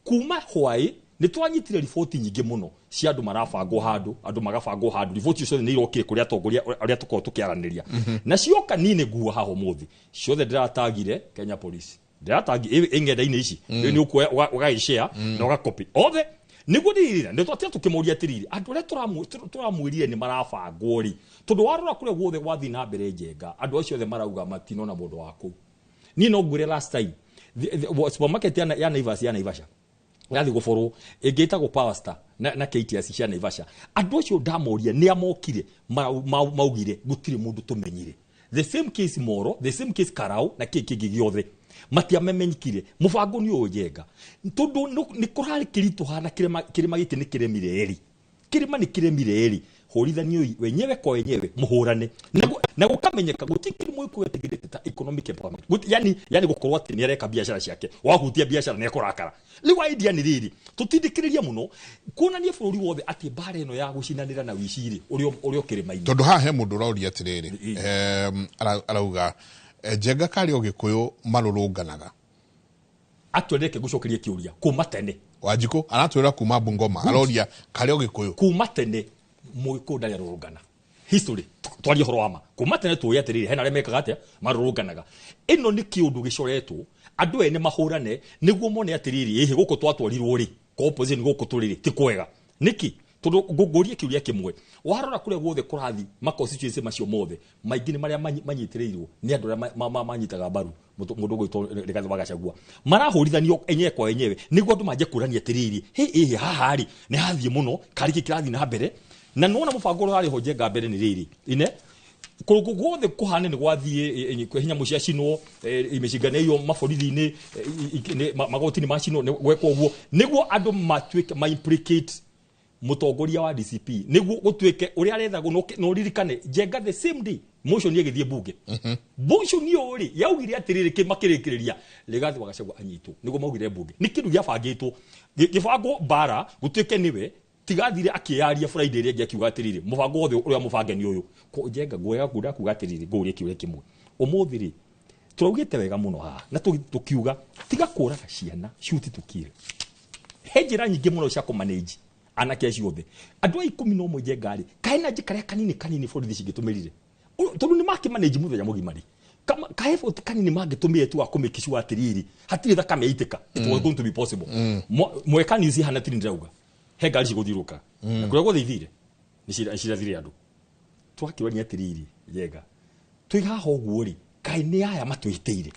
kuma hwaĩ. Nĩ twanyitire riboti nyingĩ mũno cia andũ marabangwo handũ, andũ magabangwo handũ. Riboti ciothe nĩ irokire kũrĩ atongoria arĩa tũkoragwo tũkĩaranĩria. Na cioka niĩ nĩ ngua haha ũmũthĩ ciothe ndĩratagire Kenya Police, ndĩratangi ĩ ng'enda-inĩ ici. Rĩu nĩ ũkuoya ũgagĩshare na ũgakopi othe nĩguo ndirira nĩ twatira tũkĩmũria atĩrĩrĩ, andũ arĩa tũramwĩrire nĩ marabangwo rĩ, tondũ warora kũrĩa guothe gwathiĩ na mbere, Njenga, andũ acio othe marauga matinona mũndũ wa kũu. Niĩ no ngwĩre last time supermarket ya Naivas ya Naivasha yathi gũborwo ĩngĩ ĩtagwo Power Star na KTS cia Naivasha, andũ acio ndamoria nĩ amokire maugire gũtirĩ mũndũ tũmenyire. The same case Moro, the same case Karau na kĩ kĩngĩ gĩothe matiamenyekire. Mũbango nĩ ũyũ, Njenga, tondũ nĩ kũrarĩ kĩritũha na kĩrĩma gĩkĩ nĩ kĩremire ĩrĩ, kĩrĩma nĩ kĩremire ĩrĩ, hũrithanio wenyewe kwa wenyewe, mũhũrane na gũkamenyeka gũtirĩ kĩndũ mũgĩkũyũ etigĩrĩte ta economic empowerment. Yani gũkorwo atĩ nĩ areka biacara ciake, wahutia biacara nĩ ekũrakara. Rĩu idea nĩ rĩrĩ, tũtindĩkĩrĩria mũno kuonania bũrũri wothe atĩ mbara ĩno ya gũcinanĩra na wĩici rĩ, ũrĩa ũkĩrĩma-inĩ. Tondũ haha he mũndũ ũroria atĩrĩrĩ, arauga, Njenga, karĩ o Gĩkũyũ marũrũnganaga? Actually, reke ngũcokerie kĩũria kuma tene. Wanjikũ aratwĩra kuma Bungoma. Good. Aroria karĩ o Gĩkũyũ. Kuma tene mũgĩkũyũ ndarĩ arũrũngana. History, twarie ũhoro wa ma, kuma tene tũĩ atĩrĩrĩ, hena arĩa mekaga atĩa, marũrũnganaga. Ĩno nĩ kĩũndũ gĩcoretwo andũ ene mahũrane nĩguo mone atĩrĩrĩ, ĩhĩ gũkũ twatwarirwo rĩ, kwa opposition gũkũ tũrĩ rĩ ti kwega. Nĩkĩ? Tondũ ngũrie kĩũria kĩmwe, warora kũrĩa guothe kũrathi ma constituency macio mothe maingĩ nĩ marĩa manyitĩrĩirwo nĩ andũ arĩa manyitaga mbaru mũndũ ũgwĩtwo Rigathĩ wa Gachagua, marahũrithanio enyewe kwa enyewe nĩguo andũ manjie kũrania atĩrĩrĩ, hĩ ĩhĩ haha rĩ nĩ hathiĩ mũno, karĩ kĩ kĩrathiĩ na mbere? Na nĩwona mũbango ũrĩa warĩ ho, Njenga, mbere nĩ rĩrĩ ine kũndũ guothe kũhane nĩ gwathiĩ nyamũ ciacinwo, mĩcinga nĩ ĩyo maborithi-inĩ, magoti-inĩ macinwo, nĩ gwekwo ũguo nĩguo andũ matuĩke ma implicate mũtongoria wa DCP, nĩguo gũtuĩke ũrĩa arethagwo. Na ũririkane, Njenga, the same day motion ĩgĩthiĩ bunge, motion ĩyo rĩ yaugire atĩrĩrĩ, makĩrĩkĩrĩria Rigathĩ wa Gachagua anyitwo, nĩguo maugire bunge nĩ kĩndũ gĩabangĩtwo gĩbangwo mbara gũtuĩke nĩwe tigathire akĩyaria Friday ĩrĩa ĩngĩ akiuga atĩrĩrĩ, mũbango wothe ũrĩa mũbange nĩ ũyũ. Njenga, ngwega ngunda kuga atĩrĩrĩ, ngũrie kĩũria kĩmwe ũmũthĩ rĩ, tũraugĩte wega mũno haha na tũkiuga tiga kũraga ciana, shoot to kill. He njĩra nyingĩ mũno cia kũmanage anake acio othe, andũ a 11, Njenga rĩ, kaĩ na karĩa kanini kanini borithi cingĩtũmĩrire? Tondũ nĩ makĩmanage mũthenya mũgima rĩ, ka effort kanini mangĩtũmĩre tu wa kũmake sure atĩrĩrĩ hatirĩ thakame yaitĩka, it was going to be possible. Mweka news ihana tiri ndĩrauga he ngari cigũthiũrũrũka na kũrĩa guothe ithire nĩ cirathire andũ. Twakĩũrania atĩrĩrĩ, Njenga, twĩ haha ũguo rĩ, Kaĩ nĩ aya matwĩhĩtĩire?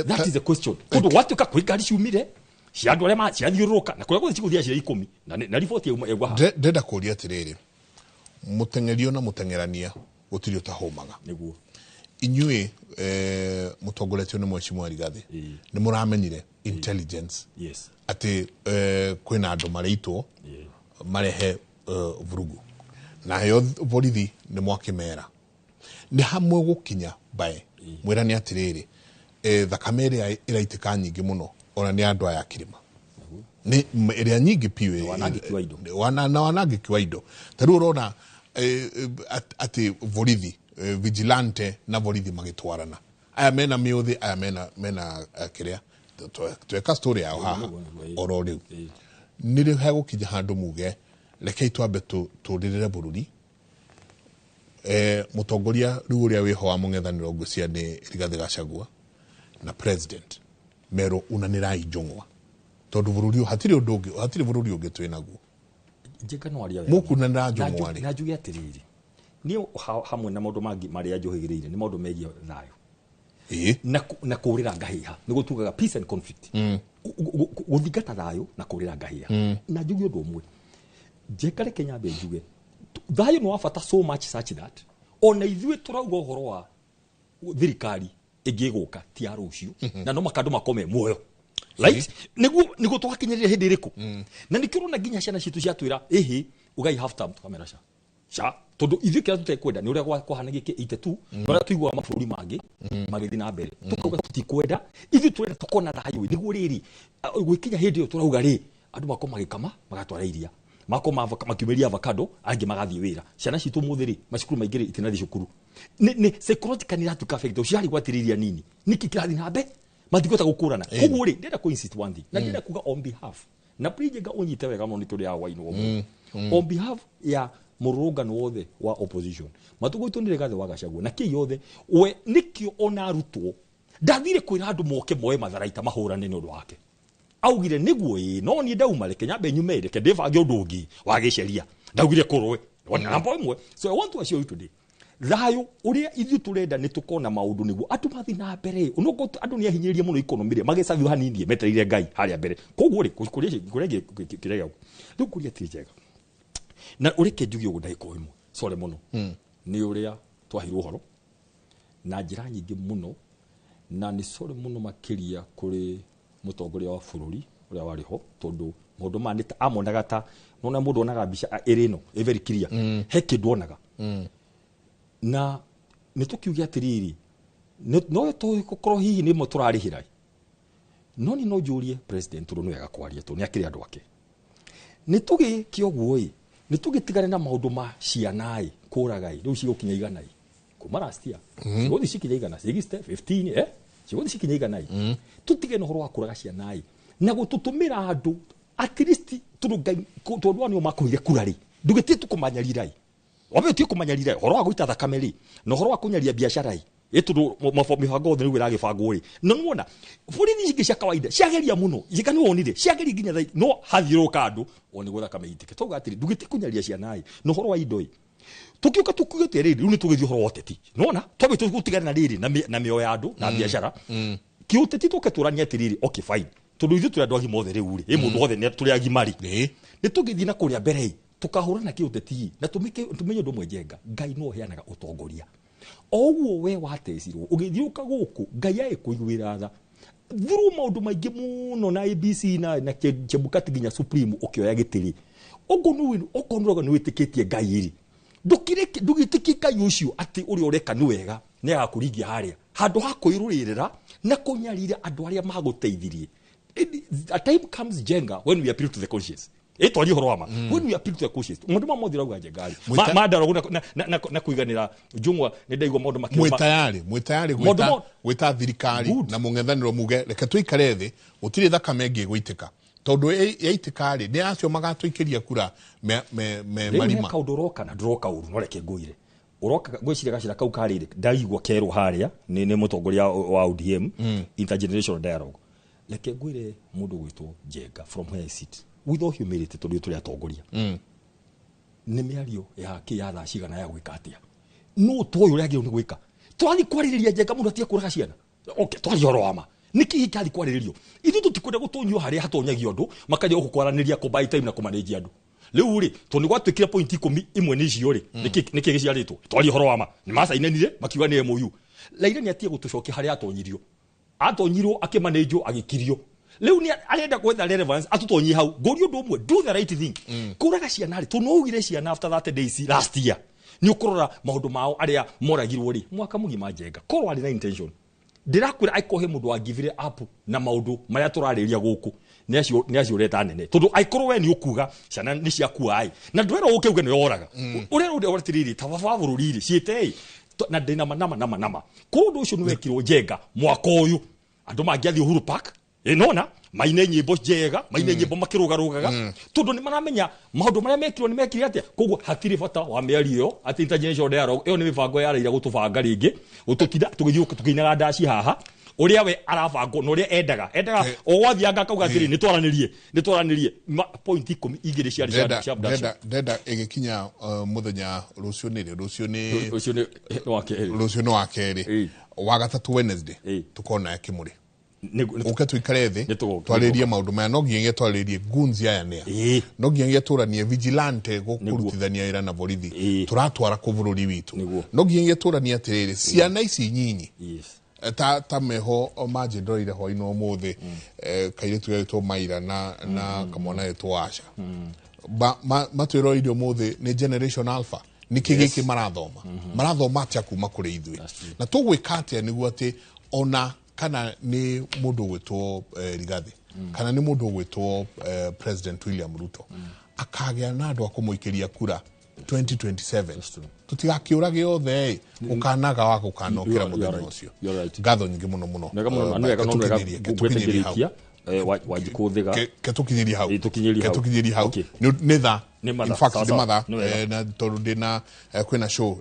That is the question, tondũ gwatuĩka kwĩ ngari ciumire cia andũ arĩa ciathiũrũrũka na kũrĩa guothe cigũthiĩ cirĩ 10 na na riboti yauma haha. Ndĩrenda kũria atĩrĩrĩ, mũteng'erio na mũteng'erania gũtirĩ ũtahũmaga. Nĩguo. Inyuĩ mũtongoretio nĩ Mheshimiwa Rigathĩ nĩ mũramenyire intelligence atĩ kwĩna andũ marĩitwo marehe vurugu, nayo borithi nĩ mwakĩmera nĩ hamwe gũkinya mbae mwĩrane atĩrĩrĩ, thakame ĩrĩa ĩraitĩka nyingĩ mũno ona nĩ andũ aya a kĩrĩma nĩ ĩrĩa nyingĩ piũ. Wanangĩki wa indo. Na wanangĩki wa indo. Ta rĩu ũrona atĩ borithi, vigilante na borithi magĩtwarana, aya mena mĩũthĩ, aya mena kĩrĩa tweka story yao haha oro rĩu. Nĩ rĩ hegũkinya handũ muge rekei twambe tũrĩrĩre bũrũri? Mũtongoria rĩu ũrĩa wĩho wa mũng'ethanĩro ngwĩciria nĩ Rigathĩ Gachagua na president merwo unanĩrai njũng'wa, tondũ bũrũri ũyũ hatirĩ ũndũ ũngĩ, hatirĩ bũrũri ũngĩ twĩ naguo. Njĩka no aria wega. Mũkunanĩra njũng'wa rĩ? Na njuge atĩrĩrĩ, niĩ hamwe na maũndũ mangĩ marĩa njũhĩgĩrĩire nĩ maũndũ megiĩ thayũ na kũrĩra ngahĩha, nĩguo tugaga peace and conflict. Gũthingata thayũ na kũrĩra ngahĩha. Na njuge ũndũ ũmwe, Njenga, reke nyambe njuge thayũ nĩ wa bata so much such that ona ithuĩ tũrauga ũhoro wa thirikari ĩngĩ ĩgũka ti ya rũciũ, na no makandũ makome muoyo, right? Nĩguo twakinyĩrĩre hĩndĩ ĩrĩkũ, na nĩkĩo ũrona nginya ciana citũ ciatwĩra ĩhĩ ugai half term, tukamera ca ca, tondũ ithuĩ kĩrĩa tũtekwenda nĩ ũrĩa kwahanagia 82, ũrĩa tũiguaga mabũrũri mangĩ magĩthiĩ na mbere, tukauga tũtikwenda. Ithuĩ tũrenda tũkona thayũ, nĩguo rĩrĩ gwĩkinya hĩndĩ ĩyo tũrauga rĩ, andũ makorwo magĩkama magatwara iria, makorwo makiumĩria avocado, angĩ magathiĩ wĩra. Ciana citũ ũmũthĩ rĩ, macukuru maingĩ rĩ, itinathiĩ cukuru. Nĩ psychologically iratuĩka affected. Ũciari gwatĩrĩria nini nĩkĩ kĩrathiĩ na mbere, matingĩhota gũkũrana. Koguo rĩ, ndĩrenda kũ insist one thing, na ndĩrenda kuga on behalf na please Njenga ũnyite wega mũno, nĩkĩo ndĩraga wainwo mũno, on behalf ya mũrũrũngano wothe wa opposition matũgũitũ nĩ Rigathĩ wa Gachagua na kĩ yothe we, nĩkĩo ona arutwo ndathire kwĩra andũ moke moe matharaita mahũrane nĩ ũndũ wake. Augire nĩguo ĩĩ, no niĩ ndauma, reke nyambe nyume, reke ndĩbange ũndũ ũngĩ wa gĩceria. Ndaugire kũrũe namba ĩmwe. So I want to assure you today, thayũ ũrĩa ithuĩ tũrenda nĩ tũkona maũndũ nĩguo andũ mathiĩ na mbere. Onokorwo andũ nĩ ahinyĩrĩrie mũno economy rĩ, magĩcabiũ hanini metereire Ngai harĩa mbere. Koguo rĩ, kũrĩa kĩrĩa gĩaku rĩu kũrĩa ti njega, na ũreke njuge ũguo ndagĩka o ĩmwe, sorry mũno, nĩ ũrĩa twahirwo ũhoro na njĩra nyingĩ mũno, na nĩ sorry mũno makĩria kũrĩ mũtongoria wa bũrũri ũrĩa warĩ ho, tondũ maũndũ maya nĩ ta amonaga, ta nona mũndũ onaga mbica ĩrĩ ĩno ĩ very clear, he kĩndũ onaga. Na nĩ tũkiuge atĩrĩrĩ, no tũgũkorwo hihi nĩ mo tũrarĩhĩra, no ni no njũrie president, tondũ nĩ wega kwaria, tondũ nĩ akĩrĩ andũ ake, nĩ tũgĩke ũguo ĩ, nĩ tũgĩtigane na maũndũ ma ciana ĩ kũraga ĩ, rĩu cigũkinya 100 ĩ kuma last year, cigũthiĩ cikinya 100, 60, 15, cigũthiĩ cikinya 100 ĩ. Tũtige na ũhoro wa kũraga ciana ĩ na gũtũtũmĩra andũ at least, tondũ Ngai, tondũ ao nĩo makũire kura rĩ, ndũgĩtie tũkũmanyarira ĩ, wambe ũtige kũmanyarira ũhoro wa gũita thakame rĩ, na ũhoro wa kũnyaria biacara ĩ, ĩ tondũ mĩbango yothe nĩguo ĩragĩbangwo rĩ. Na nĩwona borithi ingĩ cia kawaida ciageria mũno, njĩka nĩ wonire ciageria nginya thaa no hathiũrũrũka andũ o nĩguo thakame ĩitĩke. Twauga atĩrĩ, ndũgĩtie kũnyaria ciana ĩ na ũhoro wa indo ĩ, tũkĩũka tũkiugĩte rĩrĩ, rĩu nĩ tũgĩthiĩ ũhoro wa ũteti, nĩwona twambe tũtigane na rĩrĩ na mĩoyo ya andũ na biacara kĩũteti, tũke tũranie atĩrĩrĩ, okay fine, tondũ ithuĩ tũrĩ andũ agima othe rĩu rĩ, ĩ mũndũ wothe nĩ tũrĩ agima rĩ, nĩ tũgĩthiĩ na kũrĩa mbere ĩ, tũkahũrana kĩũteti na tũmenye ũndũ ũmwe, Njenga, Ngai no ũheanaga ũtongoria. O ũguo we watecirwo ũgĩthiũka gũkũ, Ngai agĩkũiguĩra tha through maũndũ maingĩ mũno na ABC na Chebukati nginya Supreme ũkĩoya gĩtĩ rĩ, okorwo nĩ ũrauga nĩ wĩtĩkĩtie Ngai rĩ, ndũkĩreke ndũgĩtĩkie Ngai ũcio atĩ ũrĩa ũreka nĩ wega, nĩ agakũringia harĩa handũ ha kwĩrũĩrĩra na kũnyarira andũ arĩa magũteithirie. A time comes, Jenga, when we appeal to the conscience. Ĩtwarie ũhoro wa ma, when we appeal to the conscience, maũndũ ma mothe ũrauga, Njenga rĩ, mandaro na kũiganĩra njũng'wa, nĩ ndaigua maũndũ makĩrĩ Mwĩ tayarĩ Maũndũ gwĩta thirikari na mũng'ethanĩro muge reke tũikare thĩ, gũtirĩ thakame ĩngĩ ĩgũitĩka, tondũ yaitĩka rĩ, nĩ acio magatũikĩria kura me Rĩu he marima. Kaũndũ ũroka na ndũroka ũru, no reke ngũire ũroka ngwĩciria gacĩra kau karĩrĩ ndaigua kerwo harĩa nĩ mũtongoria wa ODM, intergenerational dialogue. Reke ngwĩre mũndũ gwĩtwo Njenga, from where I sit, with all humility, tondũ tũrĩ atongoria, nĩ mĩario ya kĩ ya thaa cigana ya gwĩka atĩa, no toĩ ũrĩa agĩrĩirwo nĩ gwĩka, Twathi kwarĩrĩria Njenga mũndũ atige kũraga ciana. Okay, twaria ũhoro wa ma. Nĩkĩ gĩkĩrathiĩ kwarĩrĩrio? Ithuĩ tũtikwenda gũtonyio harĩa hatonyagio andũ makaria gũkũ kwaranĩria kũ buy time na kũmanĩnjia andũ. Rĩu rĩ, tondũ nĩ gwatuĩkire point 11 nĩ icio rĩ, nĩkĩ gĩciarĩtwo? Twaria ũhoro wa ma. Nĩ macainanire makiuga nĩ MOU. Raila nĩ atige gũtũcokia harĩa atonyirio. Atonyirwo akĩmanĩnjwo agĩkirio. Rĩu nĩ arenda gwetha relevance atũtonyie hau. Ngũria ũndũ ũmwe, do the right thing. Kũraga ciana rĩ, tondũ no ugire ciana after 30 days last year. Nĩ ũkũrora maũndũ mao arĩa moragirwo rĩ, mwaka mũgima Njenga. Korwo arĩ na intention. Ndĩrakwĩra angĩkorwo he mũndũ wangivire up na maũndũ marĩa tũrarĩrĩria gũkũ nĩ acio ũreta nene tondũ angĩkorwo we nĩ ũkuga ciana nĩ ciakua ĩ na ndwĩrwo ũke uge nĩ woraga ũrerwo ũrĩa atĩrĩrĩ ta baba wa bũrũri rĩ ciĩte ĩ na ndĩ nama nama nama nama korwo ũndũ ũcio nĩ wekirwo Njenga mwaka ũyũ andũ mangĩathiĩ Uhuru Park ĩnona maine nyĩmbo njega maine nyĩmbo makĩrũgarũgaga tondũ nĩ maramenya maũndũ marĩa mekirwo nĩ mekire atĩa. Koguo hatirĩ bata wa mĩario ĩyo atĩ intergenerational dialogue ĩyo nĩ mĩbango ya Raila gũtũbanga rĩngĩ gũtũtinda tũgĩthiĩ tũkĩinaga ndaci haha ũrĩa we arabangwo na ũrĩa endaga o gwathianga akauga atĩrĩ nĩ twaranĩrie point 12 ciarĩ cia abduction. Ndenda ĩgĩkinya mũthenya rũciũ nĩ rĩ? Rũciũ nĩ Rũciũ nĩ wa kerĩ. Rũciũ nĩ wa kerĩ. Wa gatatũ Wednesday tukona Kĩmũrĩ. Ũke tũikare thĩ twarĩrie maũndũ maya no nginyagia twarĩrie gunzi aya nĩa no nginyagia tũranie vigilante gũkũrutithania wĩra na borithi tũratwara kũ bũrũri witũ no nginyagia tũranie atĩrĩrĩ ciana ici nyinyi ta meho manjĩ ndorire hwainĩ ũmũthĩ kairĩtu getwo Maira na kamwana getwo Asha matwĩroire ũmũthĩ nĩ generation alpha nĩkĩ gĩkĩ marathoma marathoma atĩa kuma kũrĩ ithuĩ na tũgwĩka atĩa nĩguo atĩ ona kana nĩ mũndũ ũgwĩtwo Rigathi kana nĩ mũndũ ũgwĩtwo President William Ruto akagĩa na andũ a kũmũikĩria kura 2027 tũtigakĩũrage othe ũkanaga wa gũkanokĩra mũthenya ũcio. Ngatho nyingĩ mũno mũno. Wanjikũ Thiga ketũkinyĩrie hau ketũkinyĩrie hau nĩ thaa in fact nĩ mathaa na tondũ ndĩna kwĩna show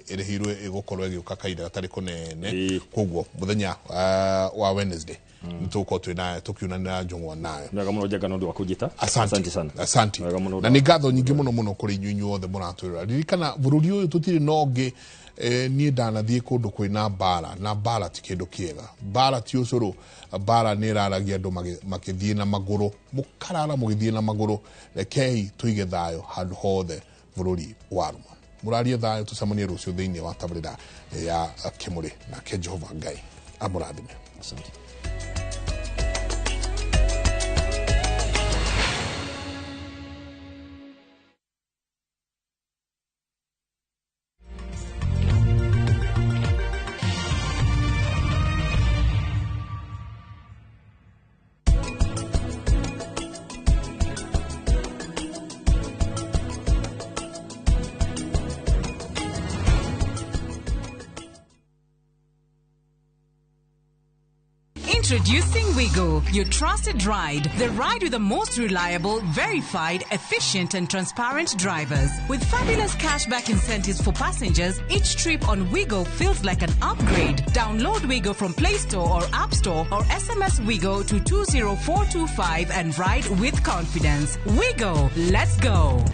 ĩrĩhirwo ĩgũkorwo ĩgĩũka kahinda gatarĩ kũnene koguo mũthenya wa Wednesday nĩ tũgũkorwo twĩna tũkiunanĩra njũng'wa nayo. Wega mũno Njenga nĩ ũndũ wa kũnjĩta. Asante sana. Asante. Na nĩ ngatho nyingĩ mũno mũno kũrĩ inyuĩ inyuothe mũratwĩrora. Ririkana bũrũri ũyũ tũtirĩ na ũngĩ. Niĩ ndanathiĩ kũndũ kwĩna mbara na mbara ti kĩndũ kĩega. Mbara ti ũcũrũ. Mbara nĩ ĩraragia andũ makĩthiĩ na magũrũ. Mũkarara mũgĩthiĩ na magũrũ. Rekei tũige thayũ handũ hothe bũrũri warũma. Mũrarie thayũ tũcemanie rũciũ thĩinĩ wa tabarĩra ya Kĩmũrĩ nake Jehova Ngai amũrathime. Asante. Introducing Wigo, your trusted ride. The ride with the most reliable, verified, efficient and transparent drivers. With fabulous cashback incentives for passengers, each trip on Wigo feels like an upgrade. Download Wigo from Play Store or App Store or SMS Wigo to 20425 and ride with confidence. Wigo, let's go.